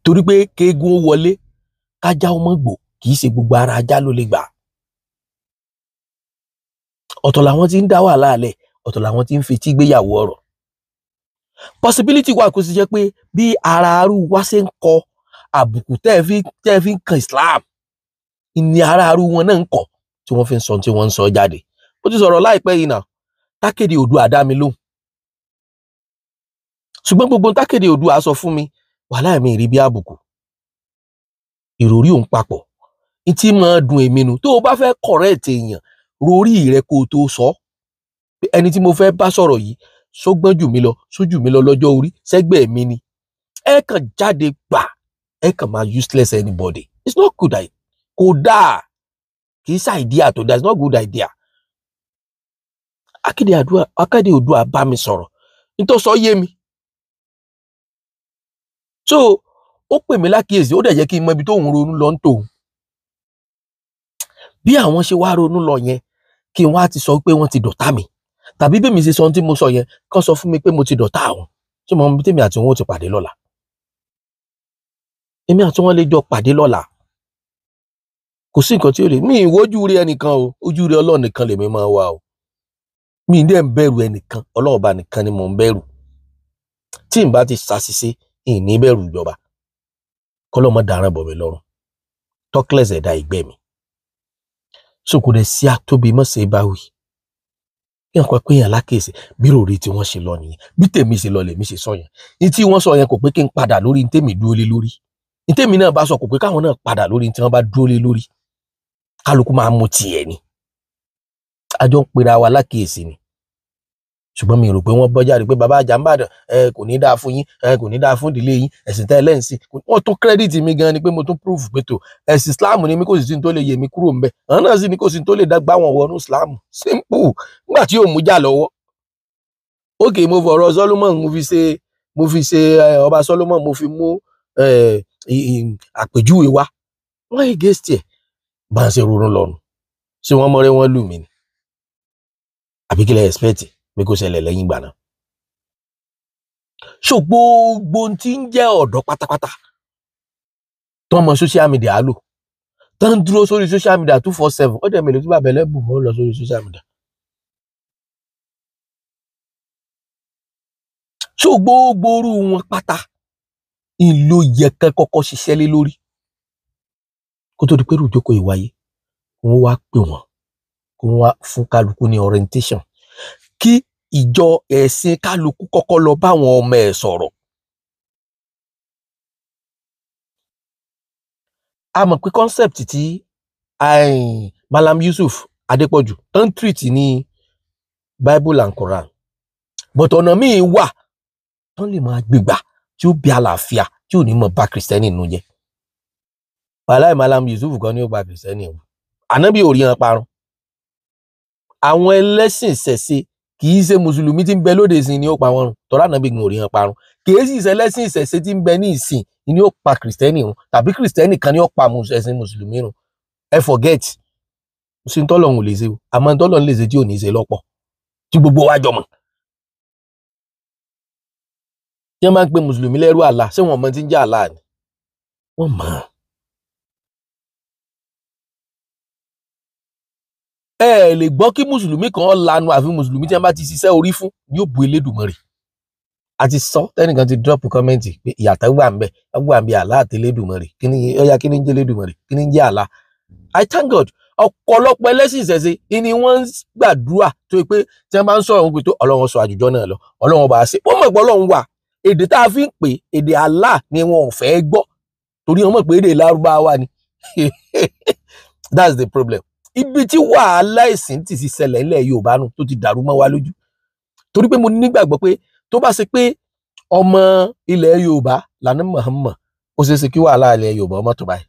Torí pé kéegun ó wọlé, kájá ọmọ gbò, kì í ṣe gbogbo ara ajá ló lè gbà. Ọ̀tọ̀ làwọn tí ń dá wàhálà lẹ̀, ọ̀tọ̀ làwọn tí ń fetí gbéyàwó ọ̀rọ̀. Possibility wà kó sì jẹ́ pé bí ara arú wá ṣe ń kọ àbùkù tẹ́ ẹ fi ń kan Islam, ìní ara arú wọn náà ń kọ tí wọ́n fi ń sọ tí wọ́n ń sọ jáde. Ó ti sọ̀rọ̀ láìpẹ́ yìí náà, Tákéde Oòduà dá mi lóhùn. Ṣùgbọ́n gbogbo Tákéde Oòduà sọ fún mi, wàhálà mi rí bí àbùkù. Ìròrí òun papọ̀, ìtí máa dùn èmi nu. Tó o bá fẹ́ correct èèyàn, rorí rẹ kó o tó sọ. Ẹni tí mo fẹ́ bá sọ̀rọ̀ yìí, sógbọ́n jù mí lọ, sójú mi lọ lọ́jọ́ orí, sẹ́gbẹ̀ẹ́ mi ni. Ẹ kàn jáde gbà, ẹ kàn máa useless anybody. It's not good idea. Kò dáa. Kì í ṣe idea tó dáa. It's not good idea. Akéde Oòduà bá mi sọ̀rọ̀. Nítorí sọ yé mi. So, ó pè mí lákìyèsí, ó dẹ̀ jẹ́ kí n mọ ibi tó ń ronú lọ ń tòun. Bí àwọn ṣe wá ronú lọ yẹn, kí n wá ti sọ pé wọ́n ti dọ̀tá mi, tàbí bí mi ṣe sọ ohun tí mo sọ yẹn, kán sọ fún mi pé mo ti dọ̀tá àwọn, tí mo tèmi àti wọn ò ti pàdé lọ́la. Èmi àti wọn lè jọ pàdé lọ́la. Kò sí nǹkan tí ó lè mi ìwójú rí ẹnìkan o, ojú rí Ọlọ́run nìkan lèmi máa wà o. Mi dẹ̀ ń bẹ̀rù ẹnìkan, Ọlọ́run ọba nìkan ni mò ń bẹ̀rù. Tí n bá ti ṣàṣìṣe, ìní bẹ̀rù ìjọba. Kọ́lọ́mọ dáràn bọ̀ mí lọ́rùn. Talkless ẹ̀dá ìgbẹ́ mi. So kò dẹ̀ sí atóbi mọ́ ṣe bá wí. Kí nǹkan pé yàn lákèsí bí ròrí tí wọ́n ṣe lọ nìyẹn, bí tèmi ṣe lọ lèmi ṣe sọ yẹn. Ní tí wọ́n sọ yẹn kò pé kí n padà lórí ní tèmi dúró lé lórí. Ní tèmi náà bá sọ kò pé káwọn náà padà lórí ní tí wọ́n bá dúró lé lórí. Kálukú máa mú tiẹ̀ ni. A jọ ń pera wa lákèsí ni. Ṣùgbọ́n mi rò pé wọ́n bọ́ jáde pé bàbá Àjàmbàdàn ẹ kò ní dáa fún yín, ẹ kò ní dáa fún ìdílé yín, ẹ̀sìn tẹ́ ẹ lẹ́ǹsìn. Wọ́n tún kírẹ́dìtì mi gan ni pé mo tún proof pé tó ẹ̀sìn Islam ni mi, kò sì sí ní tó lè yè mí kúrò ńbẹ̀. Àwọn náà sì ní kò sí ní tó lè dá wọn wọnú Islam. Simple. Nígbà tí yóò mú jà lọ́wọ́. Ókè, mo fọ̀rọ̀ Solomon, mo fi ṣe ọba Solomon, mo fi mú àpèjúwe wá. Wọ́n against ẹ̀. Bá ń ṣe ronú lọ́nu. Ṣé wọ́n mọ̀rẹ́ wọn lù mí ni? Àbí kí lẹ expect pé kó ṣẹlẹ̀ lẹ́yìn ìgbà náà? So gbogbo ohun tí ń jẹ́ ọ̀dọ́ pátápátá tó mọ social media lò, tó ń dúró sórí social media 247, ó dẹ̀ mélòó tí bàbá ẹlẹ́bùn mọ́ lọ sórí social media. So gbogbo orú wọn pátá ìlò yẹ kán kọ́kọ́ ṣiṣẹ́ lé lórí kó tó di pé ìjókòó ìwáyé, wọ́n wá pè wọ́n, kó wọ́n wá fún kálukú ní orientation, kí ìjọ ẹ̀sìn kálukú kọ́kọ́ lọ bá àwọn ọmọ ẹ̀ sọ̀rọ̀. A mọ̀ pé concept tí Malam Yusuf Adépọ̀jù tó ń treat ní Bible and Quran, but ọ̀nà míì wà tó lè máa gbégbà tí ó bí àlàáfíà tí ò ní mọ̀ bá Kìrìsìtẹ́nì nínú jẹ́. Wàláì Malam Yusuf kan ní ó gba Kìrìsìtẹ́nì o, ànábì ò rí wọn parun. Àwọn ẹlẹ́sìn ìṣẹ̀ṣe kì í ṣe mùsùlùmí tí ń bẹ lóde ìsìn ni ó pa wọn run, tọ́lá ànábì gan ò rí wọn parun. Kì í sì ṣe ẹlẹ́sìn ìṣẹ̀ṣe tí ń bẹ ní ìsìn ni ó pa Kìrìsìtẹ́nì run, tàbí Kìrìsìtẹ́nì kan ni ó pa ẹ̀sìn mùsùlùmí run. Ẹ forget, sí ń tọ́lọ́run ò lè ṣe o, àmọ́ ń tọ́lọ́run lè ṣe tí ò ní ṣe lọ́pọ̀ tí gbogbo wa jọ mọ̀. Tí wọ́n máa ń pe mùsùlùmí lẹ́rú àlá, ṣé wọ́n mọ tí ń jẹ́ àlá ni? Wọ́n mọ̀ ọ́n. Ẹ lè gbọ́ kí mùsùlùmí kan lanu àfi mùsùlùmí tí wọ́n bá ti ṣiṣẹ́ orí fún yóò bu Elédùmarè. A ti sọ tẹnìkan ti drop comment pé ìyàtọ̀ wà ń bẹ, wà ń bẹ àlá àti Elédùmarè. Kí ni ó yá, kí ni ń jẹ́ Elédùmarè, kí ni ń jẹ́ àlá? I thank God, ọ̀pọ̀lọpọ̀ ẹlẹ́sìn ìṣẹ̀ṣe ni wọ́n ń gbàdúrà tó yẹ pé tí wọ́n bá ń sọ̀rọ̀ wọn pé tó Ọlọ́run sọ àjùjọ náà lọ, Ọlọ́run bá a ṣe. Wọ́n mọ̀ pé Ọlọ́run wà, èdè tá a fi ń pè èdè Allah ni wọn ò fẹ́ gbọ́ torí wọ́n mọ̀ pé èdè Lárúbáwá ni. That's the problem. Ibi tí wàhálà ẹ̀sìn ti ti ṣẹlẹ̀ ńlẹ̀ Yorùbá nù tó ti dàrú mọ́ wa lójú, torí pé mo nígbàgbọ́ pé tó bá ṣe pé ọmọ ilẹ̀ Yorùbá lànà Muhammad, ó ṣeé ṣe kí wàhálà ilẹ̀ Yorùbá ọmọ tó báyìí.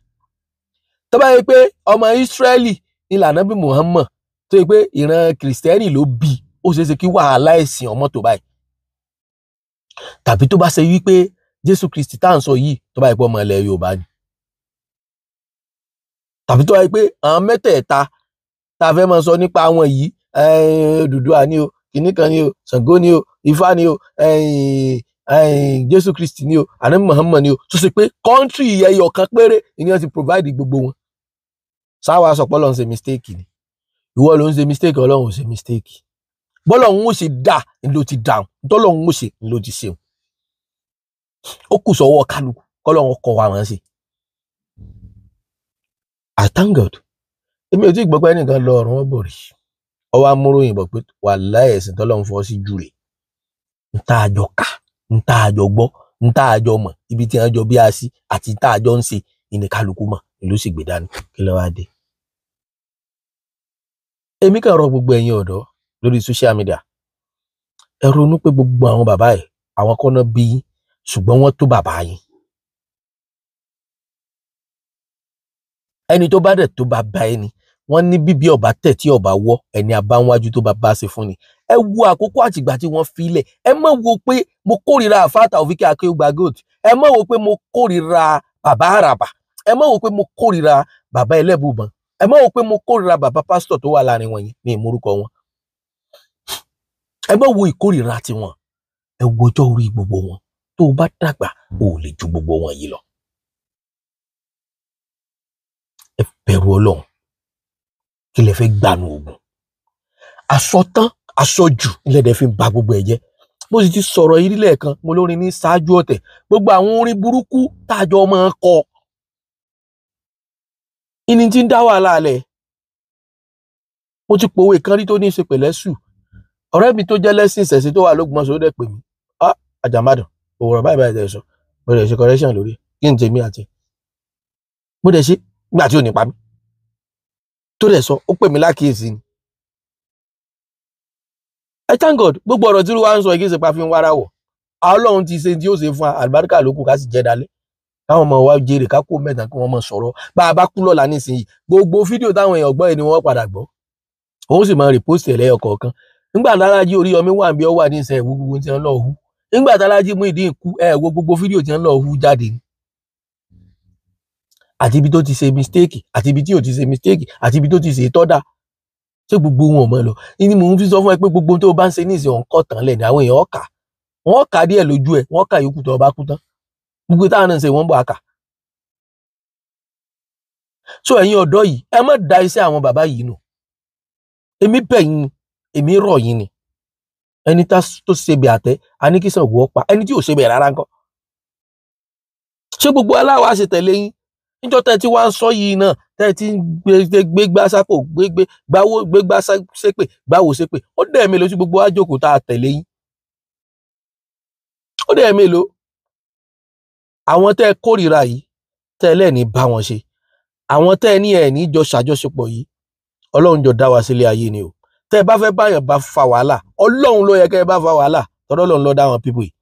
Tó bá yẹ pé ọmọ Ísírẹ́lì ni lànà bí Muhammad, tó yẹ pé ìran Kìrìsìtẹ́nì ló bí, ó ṣeé ṣe kí wàhálà ẹ̀sìn ọmọ tó báyìí. Tàbí tó bá ṣe wípé Jésù Kristi tá à ń sọ yìí, tó bá yẹ pé ọmọ ilẹ̀ Yorùbá ni, tàbí tó bá yẹ pé àwọn mẹ́tẹ̀ẹ̀ta tá a fẹ́ máa sọ nípa àwọn yìí, Odùduwà ni o, kìnnì kan ni o, Ṣàngó ni o, Ifá ni o, Jésù Kristi ni o, ànábì Muhammad ni o, tó ṣe pé kọ́ńtírì ẹyọ kan péré ni wọ́n ti provide gbogbo wọn. Sáwa sọ pé Ọlọ́run ṣe mistake ni? Ìwọ ló ń ṣe mistake, Ọlọ́run ò ṣe mistake. Bọ́lọ́run ó ṣe dà ní ló ti dà, tọ́lọ́run ó ṣe ní ló ti ṣeun. Ó kù sọ́wọ́ kálukú kọ́lọ́run kọ́ wa wọ́n ṣe. I thank God, èmi ò tí ì gbọ́ pé ẹnìkan lọ ọ̀run wọn bọ̀ rí, ọwọ́ amúròyìn bọ̀ pé wàláhì ẹ̀sìn tọ́lọ́run fọ́ sí jù rè. Ń tá a jọ kà, ń tá a jọ gbọ́, ń tá a jọ mọ̀, ibi tí wọ́n jọ bí a sí àti tá a jọ ń ṣe ìní kálukú mọ̀ ìlú sì gbé dání. Kí ló wá dé? Èmi kàn rọ gbogbo ẹ̀yin ọ̀dọ́ lórí social media, ẹ ronú pé gbogbo àwọn bàbá ẹ̀, àwọn kọ́nà bí yín, ṣùgbọ́n wọ́n tó bàbá yín. Ẹni tó bá dẹ̀ tó bàbá ẹni, wọ́n ní bíbí ọba tẹ̀ tí ọba wọ́, ẹni abáwájú tó bá bá ṣe fún ni. Ẹ wo àkókò àtìgbà tí wọ́n filẹ̀. Ẹ má wo pé mo kórìíra àfáà Taofik Akeugba Gold, ẹ má wo pé mo kórìíra bàbá Àràbà, ẹ má wo pé mo kórìíra bàbá Ẹlẹ́bùbọn, Ẹ má wò pé mo kórìíra bàbá pásítọ̀ tó wà láàrin wọn yẹn, ní ìmúrúkọ wọn. Ẹ má wo ìkórìíra tiwọn, ẹ wo ọjọ́ orí gbogbo wọn. Tó o bá dàgbà, o ò lè ju gbogbo wọn yìí lọ. Ẹ bẹ̀rù Ọlọ́run. Kí lẹ fẹ́ gbanu ogun? Àsọtán, àsọjù lẹ́dẹ̀ fi ń ba gbogbo ẹ̀ jẹ́. Mo sì ti sọ̀rọ̀ yìí lẹ́ẹ̀kan, mo lórin ní ṣáájú ọ̀tẹ̀. Gbogbo àwọn orin burúkú tájọ máa ń kọ, ìní tí ń dá wàhálà lẹ̀. Mo ti pòwe kan rí tó ní í ṣe pẹ̀lẹ́sù. Ọ̀rẹ́ mi tó jẹ́ lẹ́sìn ìṣẹ̀ṣe tó wà lÓgbómọ̀ṣọ́ ó dẹ̀ pè mí. Ah, Àjàmbádàn, òwúrọ̀ báyìí báyìí tẹ̀ sọ. Mo dẹ̀ ṣe correction lórí ẹ̀. Kí n tèmi àti ẹ̀. Mo dẹ̀ ṣe nígbà tí ò ní pa mí. Tó dẹ̀ sọ, ó pè mí lákìyèsí ni. I thank God, gbogbo ọ̀rọ̀ tí wọ́n ń sọ kì í ṣe pa fi ń wára wọ̀. Ọlọ́run ti ṣe tí ó ṣe fún wa, àlùbáríkà ló kù ká sì jẹ́ dalẹ̀. Káwọn ọmọ wa jèrè ká kó mẹ́ta kí wọ́n mọ̀ sọ̀rọ̀. Bá a bá kú lọ́la nísìnyí, gbogbo fídíò táwọn èèyàn gbọ́ yìí ni wọ́n padà gbọ́. Òun sì máa rìpósì ẹ̀ lẹ́yọ kọ̀ọ̀kan. Nígbà tálájí Oríyọmí wà níbi ó wà ní ìsẹ̀ ìwú gbogbo tí wọ́n lọ hu. Nígbà tálájí Muyideen kú, ẹ wo gbogbo fídíò tí wọ́n lọ hu jáde ni. Àti ibi tó ti ṣe mistake, àti ibi tí ò ti ṣe mistake, àti ibi tó ti ṣe tọ́da. Ṣé gbogbo wọn ò mọ̀ lọ? Ní mò ń fi sọ fún ẹ pé gbogbo tó o bá ń ṣe ní ìsìn ọ̀nkọ́ tán lẹ̀ ní àwọn èèyàn ọ̀kà. Wọ́n kà díẹ̀ lójú ẹ̀, wọ́n kà yòókù tó o bá kú tán. Gbogbo táwọn náà ń ṣe wọ́n ń bọ̀ àkà. So ẹ̀yin ọ̀dọ́ yìí, ẹ má da iṣẹ́ àwọn bàbá yìí nù. Èmi bẹ̀ yín ni, èmi rọ̀ yín ni. Ẹni tó ṣe bẹ̀ àtẹ, a ní kí Ṣàngó ó pa, ẹni tí ò ṣe bẹ̀ rárá ńkọ́. Ṣé gbogbo aláwa ṣe tẹ̀lé yín? Níjọ́ tẹ́ tí wàá ń sọ yìí náà, tẹ́ tí ń gbégbá sápò, gbégbá ṣépè, gbáwo ṣépè, ó dẹ̀ mélòó tí gbogbo wa jókòó tá a tẹ̀lé yín? Ó dẹ̀ mélòó? Àwọn tẹ́ kórìíra yìí, tẹ́ lẹ́ni bá wọn ṣe. Àwọn tẹ́ ní ẹ̀ ní jọ ṣàjọṣepọ̀ yìí, Ọlọ́run jọ dá wa sílé ayé ni o. Tẹ́ bá fẹ́ báyàn bá fa wàhálà, Ọlọ́run ló yẹ kẹ́ ẹ bá fa wàhálà, tọ́lọ́ Ọlọ́run ló dá wọn pípò yìí.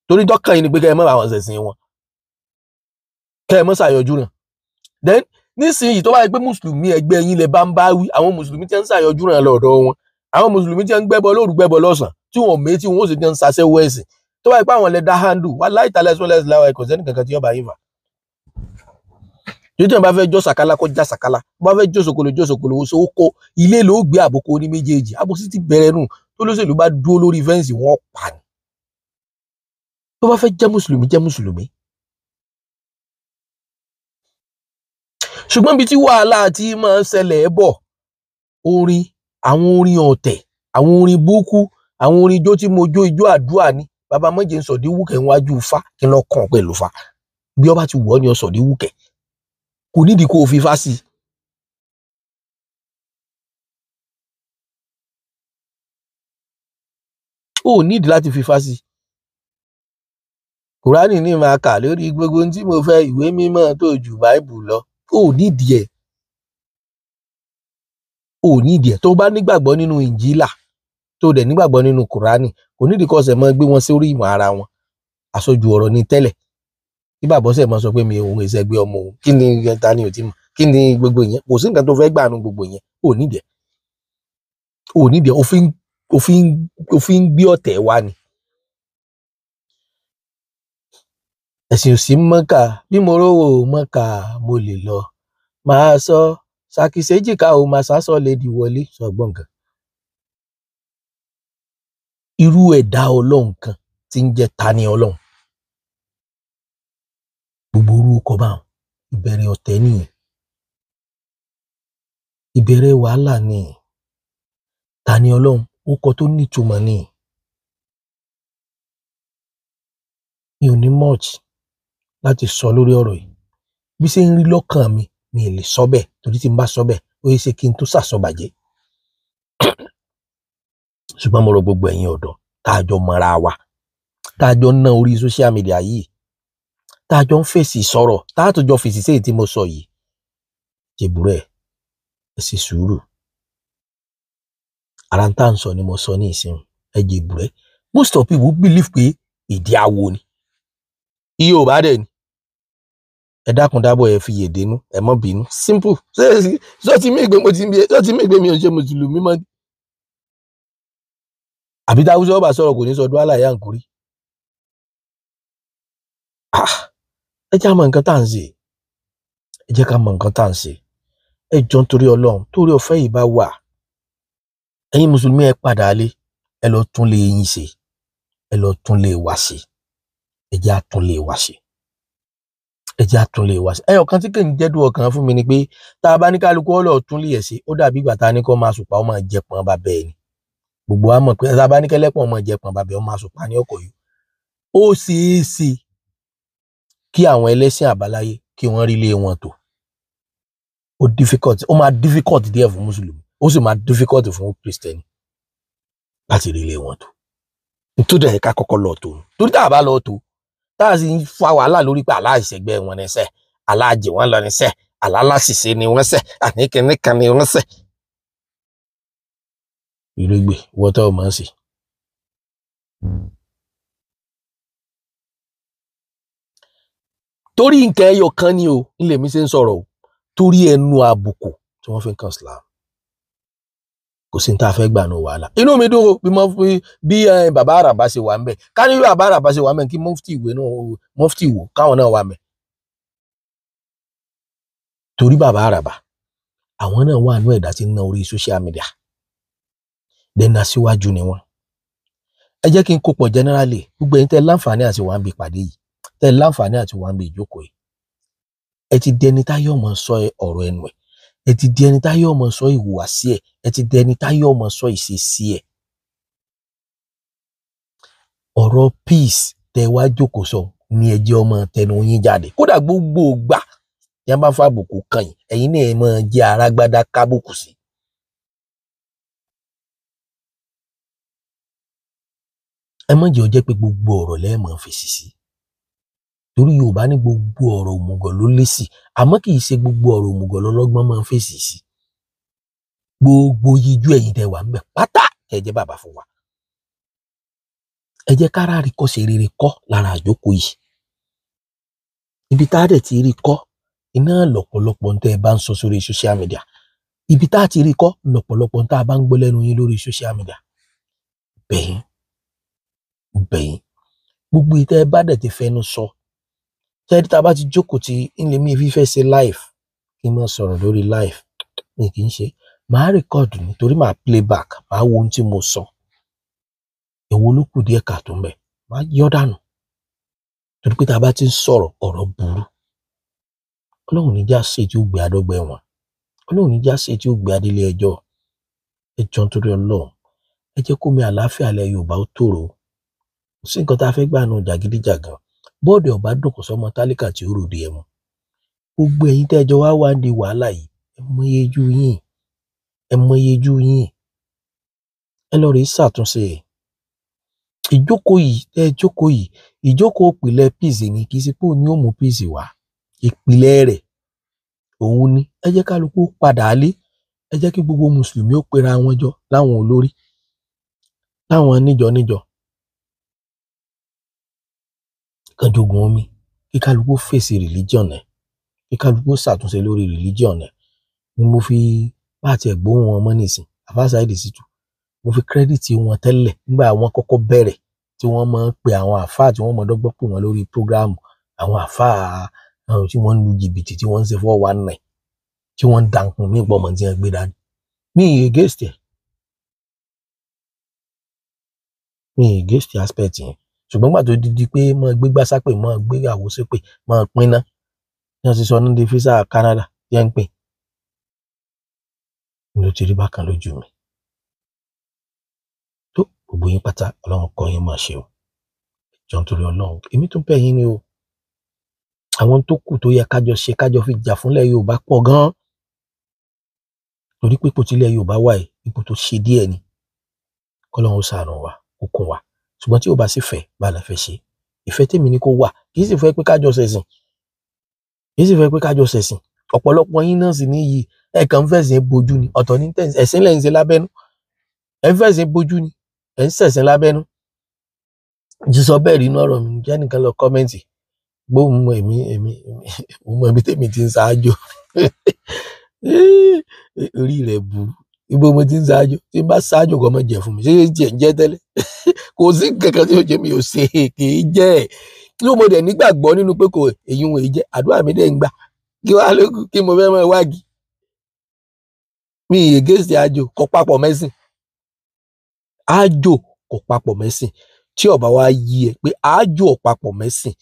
Torí dọ́kàn yìí ni pé kẹ́ ẹ má bá wọn ṣẹ̀sìn wọn, kẹ́ ẹ má ṣàyọjú náà. Then nísìnyí tó bá yẹ pé mùsùlùmí ẹgbẹ́ yín lẹ bá ń bá wí, àwọn mùsùlùmí tí ń ṣàyọjú náà lọ́dọ̀ wọn, àwọn mùsùlùmí tí ń gbẹ́bọ lóru gbẹ́bọ lọ́sàn, tí wọn ò méjì wọn ó sì ti ń ṣaṣẹ́wó ẹ̀sìn. Tó bá yẹ pé àwọn lẹ dá handle, wà láì tálẹ̀ sọ́lẹ̀ láwa ẹ̀kọ́ sẹ́ni kankan tí yọba yín fà. Tí wọ́n bá fẹ́ jó sàkálà kó já sàkálà, bá fẹ́ jó sòkòlò jó sòkòlò, ó so kó ilé ló gbé àbùkù ní méjèèjì. Àbòsí ti bẹ̀rẹ̀ nù, tó lóṣèlú bá dúró lórí fẹ́ǹsì wọn pa ni. Tó bá fẹ́ jẹ́ mùsùlùmí, jẹ́ mùsùlùmí. Ṣùgbọ́n ibi tí wàhálà ti máa ń ṣẹlẹ̀ bọ̀, orin, àwọn orin ọ̀tẹ̀, àwọn orin búkú, àwọn orin ijó tí mo jó ijó àdúrà ni. Bàbá mọ́jẹ̀ ń sọ̀dí wúkẹ̀ níwájú Ifá, kí n lọ kàn pẹ̀lú Ifá. Bí ọba ti wù ọ́ ni ọ sọ̀dí wúkẹ̀. Kò nídìí kó o fi Ifá sí i. O ò nídìí láti fi Ifá sí i. Kùránì ní máa kà lórí gbogbo ohun tí mo fẹ́, ìwé mímọ́ tó ju Báíbù lọ. O ò nídìí ẹ̀. O ò nídìí ẹ̀. Tó o bá nígbàgbọ́ nínú Ìnjílà, tó o dẹ̀ nígbàgbọ́ nínú Kùránì, kò nídìí kó o ṣẹ̀ máa gbé wọn sórí ìmọ̀ ara wọn. Àsọjù ọ̀rọ̀ ni tẹ́lẹ̀. Kí bàbá ọ̀sẹ̀ máa sọ pé mi òun ìṣe ẹgbẹ́ ọmọ òun, kí ni ta ni ò ti mọ̀, kí ni gbogbo ìyẹn, kò sí nǹkan tó fẹ́ gbà nu gbogbo ìyẹn. O ò nídìí ẹ̀. O ò nídìí ẹ̀. Òfin ń gbé ọ̀tẹ̀ wá ni. Ẹ̀sìn ò sí Mọ́kà, bí mo rówó Mọ́kà mo lè lọ. Màá sọ ṣàkìsẹ́jìká o, màá sásọ lédi wọlé, sọ gbọ́n nǹkan. Irú ẹ̀dá Ọlọ́run kan tí ń jẹ́ ta ni Ọlọ́run. Gbogbo orúkọ báwọn, ìbẹ̀rẹ̀ ọ̀tẹ̀ nìyẹn. Ìbẹ̀rẹ̀ wàhálà ni. Ta ni Ọlọ́run? Orúkọ tó nítumọ̀ ni. Mi ò ní much láti sọ lórí ọ̀rọ̀ yìí. Bí ṣe ń rí lọ́kàn mi, mi ì lè sọ bẹ́ẹ̀, torí tí n bá sọ bẹ́ẹ̀, ó yẹ ṣe kí n tó ṣàsọbàjẹ́. Ṣùgbọ́n mo rọ gbogbo ẹ̀yin ọ̀dọ́ tá a jọ mọra wa, tá a jọ ná orí social media yìí, tá a jọ ń fèsì sọ̀rọ̀, tá a tó jọ fèsì sí èyí tí mo sọ yìí. Jèbúrẹ́, ẹ ṣe sùúrù. Ara ń tà ń sọ ni mo sọ ní ìsìn, ẹ jèbúrẹ́. Most of people believe pé ìdí awo ni. Iye ò bá dẹ̀ ni. Ẹ dákun dábọ̀, ẹ fi yèdè nú, ẹ má bínú. Simple. Ṣé ti mí ìgbé mo ti ń bí, ṣé ti mí ìgbé mi ò ṣe mùsùlùmí mọ́ ni? Àbí tá Haúsá bá sọ̀rọ̀ kò ní sọ dúálà yá nkúrí. Ẹ jẹ́ ká mọ nǹkan tá à ń ṣe. Ẹ jẹ́ ká mọ nǹkan tá à ń ṣe. Ẹ jọ nítorí Ọlọ́run, torí ọ̀fẹ́ yìí bá wà, ẹ̀yin mùsùlùmí ẹ padà lé, ẹ lọ tún lé yín ṣe, ẹ lọ tún lé wa ṣe, ẹ jẹ́ á tún lé wa ṣe, ẹ jẹ́ á tún lé wa ṣe. Ẹyọ kan tí kì í jẹ́dùn ọkàn fún mi ni pé tá a bá ní kálukú ó lọ tún lé ẹ̀ ṣe, ó dàbí ìgbà tá a ní kó máa sùpà ó máa jẹ pọn bàbá ẹ̀ ni. Gbogbo wa mọ̀ pé tá a bá ní kẹ́lẹ́pọ̀n máa jẹ pọn bàbá ẹ̀, ó máa sùpà ní ọkọ̀ yìí. Ó ṣeé ṣe kí àwọn ẹlẹ́sìn àbáláyé kí wọ́n rí ilé wọn tò. Ó difficult, ó máa difficult díẹ̀ fún mùsùlùmí, ó sì máa difficult fún kristẹni láti rí ilé wọn tò. Nítorí ẹ̀ ká kọ́kọ́ lọ tò, torí tá a bá lọ tò, tá a sì ń fa wàhálà lórí pé aláìṣẹ̀gbẹ́ wọn ní sẹ́, aláàjì wọn lọ ní sẹ́, aláláṣìṣe ni wọ́n sẹ́, àníkíníkan ni wọ́n sẹ́. Ìrẹ́gbẹ̀ wọ́tọ́ ọ̀ máa ń ṣe. Torí nǹkan ẹyọ kan ni o, ilé mi ṣe ń sọ̀rọ̀ o, torí ẹnu àbùkù tí wọ́n fi ń kàn Islam. Kò sí ní tá a fẹ́ gbà ní wàhálà. Inú mi dùn o bí mo fi bí bàbá Àràbá ṣe wà ń bẹ̀. Ká ní bí bàbá Àràbá ṣe wà ń bẹ̀ kí mufti ìwé náà, mufti ìwò káwọn náà wà ń bẹ̀. Torí bàbá Àràbá, àwọn náà wà nú ẹ̀dá tí ń ná orí social media. Dẹ́nà síwájú ni wọ́n. Ẹ jẹ́ kí n kó pọ̀ generally, gbogbo ẹ̀yin tẹ́ láǹfààní àti wà ń bi ìpàdé yìí, tẹ́ láǹfààní àti wà ń bi ìjókòó yìí. Ẹ ti dẹni táyọ̀ mọ̀ sọ ọ̀rọ̀ ẹnu ẹ̀, ẹ ti di ẹni táyọ̀ mọ̀ sọ ìhùwàsí ẹ̀, ẹ ti di ẹni táyọ̀ mọ̀ sọ ìṣesí ẹ̀. Ọ̀rọ̀ peace tẹ́ wá jókòó sọ ni ẹ jẹ́ ọmọ tẹnu yín jáde. Kódà gbogbo ìgbà tí wọ́n bá fàbùkù kàn yín, ẹ̀yin náà ẹ máa jẹ́ arágbádá kábùkù sí. Ẹ má jẹ́ ó jẹ́ pé gbogbo ọ̀rọ̀ lẹ máa fèsì sí. Torí Yorùbá ní gbogbo ọ̀rọ̀ òmùgọ̀ ló lésì, àmọ́ kì í ṣe gbogbo ọ̀rọ̀ òmùgọ̀ lọ́lọ́gbọ́n máa ń fèsì sí. Gbogbo yíjú ẹ̀yin tẹ́ wà ńbẹ̀ pátá tẹ́ jẹ́ bàbá fún wa. Ẹ jẹ́ kára rí kọ́ ṣe rere kọ́ lára àjókòó yìí. Ibi tá a dẹ̀ ti rí kọ́, iná lọ̀pọ̀lọpọ̀ tẹ́ ẹ bá ń sọ sórí social media. Ibi tá a ti rí kọ́ lọ̀pọ̀lọpọ̀ tá a bá ń gbọ́ lẹ́nu yín lórí social media. Bẹ̀yìn, bẹ̀yìn. Gbogbo ìtẹ́ ẹ bá dẹ̀ ti fẹnu sọ, tẹ́lẹ̀ tá a bá ti jókòó tí ń lè mí fífẹ́ ṣe live, kí n máa sọ̀rọ̀ lórí live, mi kì í ṣe. Màá record nítorí màá play back, màá wo ohun tí mo sọ. Èwo ló kù díẹ̀ káàtó ń bẹ̀, màá yọ́ dànù. Torí pé tá a bá ti ń sọ̀rọ̀, ọ̀rọ̀ burú. Ọlọ́run ní já ṣe tí ó gbé adọ́gba ẹ̀wọ̀n. Ọlọ́run ní já ṣe tí ó gbé adélé ẹjọ́. Ẹ jọ̀ọ́ nítorí Ọlọ́run, ẹ jẹ́ kó mi àlàáfíà ilẹ̀ Yorùbá ó tòrò. Kò sí nǹkan tá a fẹ́ gbà nù jàgídíjàgan. Bọ́ọ̀dì ọ̀bá dùn kò sọ́mọ tálíkà tí ó ròde ẹmu. Gbogbo ẹ̀yin tẹ́ ẹ jọ wá wá ń di wàhálà yìí, ẹ mọye ojú yín, ẹ mọye ojú yín. Ẹ lọ rèé ṣàtúnṣe ẹ̀. Ìjókòó yìí tẹ́ ẹ jókòó yìí, ìjókòó ìpìlẹ̀ peace ni, kì í ṣe pé òun ni ó mú peace wá. Ìpìlẹ̀ rẹ̀ òun ni. Ẹ jẹ́ kálukú padà lé, ẹ jẹ́ kí gbogbo mùsùlùmí ó pera wọn jọ láwọn olórí, láwọn níjọ níjọ. Kan jogun omi, kí kálukú fèsì religion ẹ̀, kí kálukú ṣàtúnṣe lórí religion ẹ̀. Ni mo fi bá tiẹ̀ gbóhùn wọn mọ́ nísìn, Alfa Saheed Shittu, mo fi credit wọn tẹ́lẹ̀ nígbà wọn kọ́kọ́ bẹ̀rẹ̀ tí wọ́n máa ń pe àwọn àfáà tí wọ́n mọ̀ dọ́gbọ́n pè wọ́n lórí program, àwọn àfáà tí wọ́n ń lu jìbìtì, tí wọ́n ń ṣe 419, tí wọ́n ń dankun mí pọ̀ mọ́ tí wọ́n gbé dání. Mi against ẹ̀, mi against aspect yẹn. Ṣùgbọ́n gbà tó di pé máa gbégbá sápè, máa gbé àwo sépè, máa pinná, ní wọ́n ti sọ ní di visa Canada tí wọ́n ń pè, ní ló ti rí bákan lójú mi. Tó gbogbo yín pátá, Ọlọ́run kọ́ yín máa ṣe o. Jọ̀ọ́ nítorí Ọlọ́run, èmi tún bẹ̀ yín ni o. Àwọn tó kù tó yẹ kájọ ṣe kájọ fi jà fúnlẹ̀ Yorùbá pọ̀ gan-an. Torí pé ipò tílẹ̀ Yorùbá wà yìí, ipò tó ṣe díẹ̀ ni. Kọ́lọ́run ó ṣàánú wa, kó kún wa. Ṣùgbọ́n tí ò bá sì fẹ́, bá la fẹ́ ṣe. Ìfẹ́ tèmi ni kó wà, kì í sì fẹ́ pé kájọ ṣẹ̀sìn. Kì í sì fẹ́ pé kájọ ṣẹ̀sìn. Ọ̀pọ̀lọpọ̀ yín náà sì ní yìí, ẹ kàn ń fẹ̀sìn bojú ni. Ọ̀tọ̀ ní tẹ̀sìn, ẹ̀sìn lẹ̀ ń ṣe lábẹ́nú. Ẹ ń fẹ̀sìn bojú ni, ẹ ń ṣẹ̀sìn lábẹ́nú. Jí sọ bẹ́ẹ̀ rí inú ọ̀rọ̀ mi, jẹ́ nìkan lọ kọ́mẹ́ǹtì. Gbóhùn mọ èmi, èmi, mo mọ ibi tèmi ti ń ṣáájú. Orí rẹ̀ burú. Ibo mo ti ń ṣáájú, tí n bá ṣáájú kò mọ̀ jẹ́ fún mi. Ṣé jẹ́ ń jẹ́ tẹ́lẹ̀? Kò sí nǹkan tí ó jẹ́ mi ò ṣe, kì í jẹ́ ẹ̀. Tí mo dẹ̀ nígbàgbọ́ nínú pé kò èyí wọn èyí jẹ́, àdúrà mi dẹ̀ ń gbà. Kí wá lókun kí mo fẹ́ mọ wági. Mi against àjò, kò papọ̀ mẹ́sìn. Àjò kò papọ̀ mẹ́sìn. Tí ó bá wá yí ẹ pé àjò ò papọ̀ mẹ́sìn,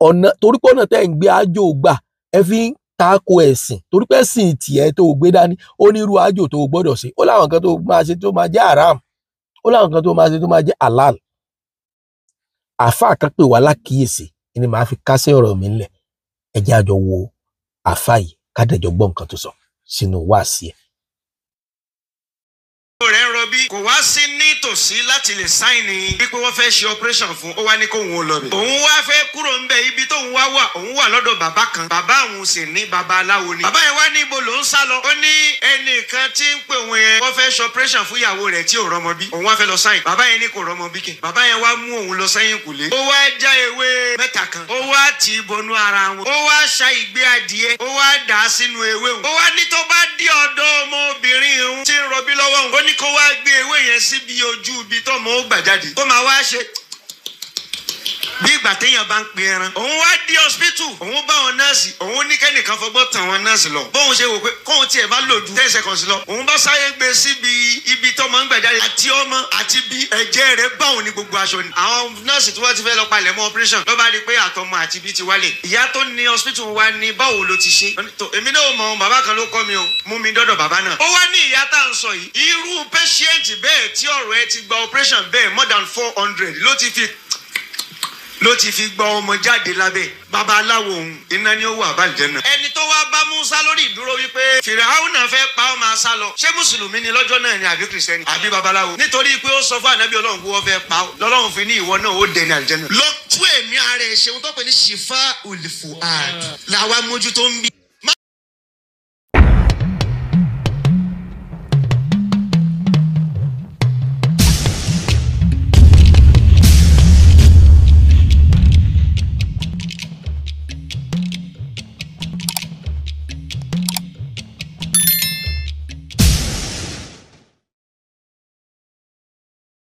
ọ̀nà torí pé ọ̀nà tẹ́ ń gbé àjò gbà ẹ fi ń tako ẹ̀sìn, torí pé ẹ̀sìn tiẹ̀ tó gbé dání ó ní irú àjò tó gbọ́dọ̀ ṣe, ó láwọn nǹkan tó máa ṣe tó máa jẹ́ haram, ó láwọn nǹkan tó máa ṣe tó máa jẹ́ halal. Àáfàá kan pè wá lákìyèsí ni màá fi kásẹ̀ ọ̀rọ̀ mi ńlẹ̀. Ẹ jẹ́ àjọ wo àáfàá yìí ká dẹ̀jọ gbọ́ nǹkan tó sọ sínú wáàsí ẹ̀. Rẹ̀ ń rọbí kò wá sí nítòsí láti lè sáìnì wípé wọ́n fẹ́ ṣe operation fún, ó wá ní kóun ó lọ bẹ̀. Òun wá fẹ́ kúrò ń bẹ̀, ibi tóun wá wà, òun wà lọ́dọ̀ bàbá kan, bàbá òun sì ní babaláwo ni. Bàbá yẹn wá ní ibo ló ń sá lọ, ó ní ẹnìkan tí ń pè òun yẹn, wọ́n fẹ́ ṣe operation fún ìyàwó rẹ̀ tí ò rọmọ bí, òun wá fẹ́ lọ sáìn. Bàbá yẹn ní kò rọmọ bí kẹ̀. Bàbá yẹn wá mú òun lọ sẹ́yìn kùlé, ó wá já ewé mẹ́ta kan, ó wá tì í bọnú ara wọn, ó wá ṣa ìgbé adìẹ, ó wá dà á sínú ewé òun, ó wá ní tó bá dé ọ̀dọ̀ ọmọbìnrin òun tí ń rọbí lọ́wọ́ òun, ó ní kó wá gbé ewé yẹn síbi ojú ibi tọ́mọ ó gbà jáde, kó máa wá ṣe bí ìgbà téèyàn bá ń pe ẹran. Òun wá dé hospital, òun bá wọn nọ́ọ̀sì, òun ní kẹ́nìkan fọgbọ́n tàn wọn nọ́ọ̀sì lọ. Bóun ṣe wò pé kóun tiẹ̀ bá lò ju 10 seconds lọ, òun bá sáré gbé síbi ibi tọ́mọ ń gbà jáde, àti ọmọ àti bí ẹ̀jẹ̀ rẹ̀ bá òun ní gbogbo aṣọ ni. Àwọn nọ́ọ̀sì tí wọ́n ti fẹ́ lọ palẹ̀ mọ́ operation ló bá rí i pé àtọmọ àti bí ti wálé. Ìyá tó ní hospital wa ní báwo ló ti ṣe. Èmi náà mọ̀, bàbá kan ló kọ́ mi o, mú mi dọ́dọ̀ bàbá náà. Ó wá ní ìyá tá à ń sọ yìí, irú patient bẹ́ẹ̀ tí ọ̀rọ̀ ẹ ti gba operation bẹ́ẹ̀ more than 400 ló ti fi gbọ́ ọmọ jáde lábẹ́ babaláwo òun, iná ni ó wà bàjẹ́ náà. Ẹni tó wá bá Musa lórí ìdúró wípé Fìràhùnà fẹ́ pa ọ́ máa sá lọ, ṣé mùsùlùmí ni lọ́jọ́ náà ni àbí kìrìsìtẹ́nì àbí babaláwo? Nítorí pé ó sọ fún ànábì Ọlọ́run pé wọ́n fẹ́ pa ọ́, lọ́lọ́run fi ní ìwọ náà ó dẹni àlùjánnà. Lọ tú ẹ̀mí ara ẹ̀ ṣe ohun tó pè ní ṣìfà olùfò àd làwa mójútó ń bí.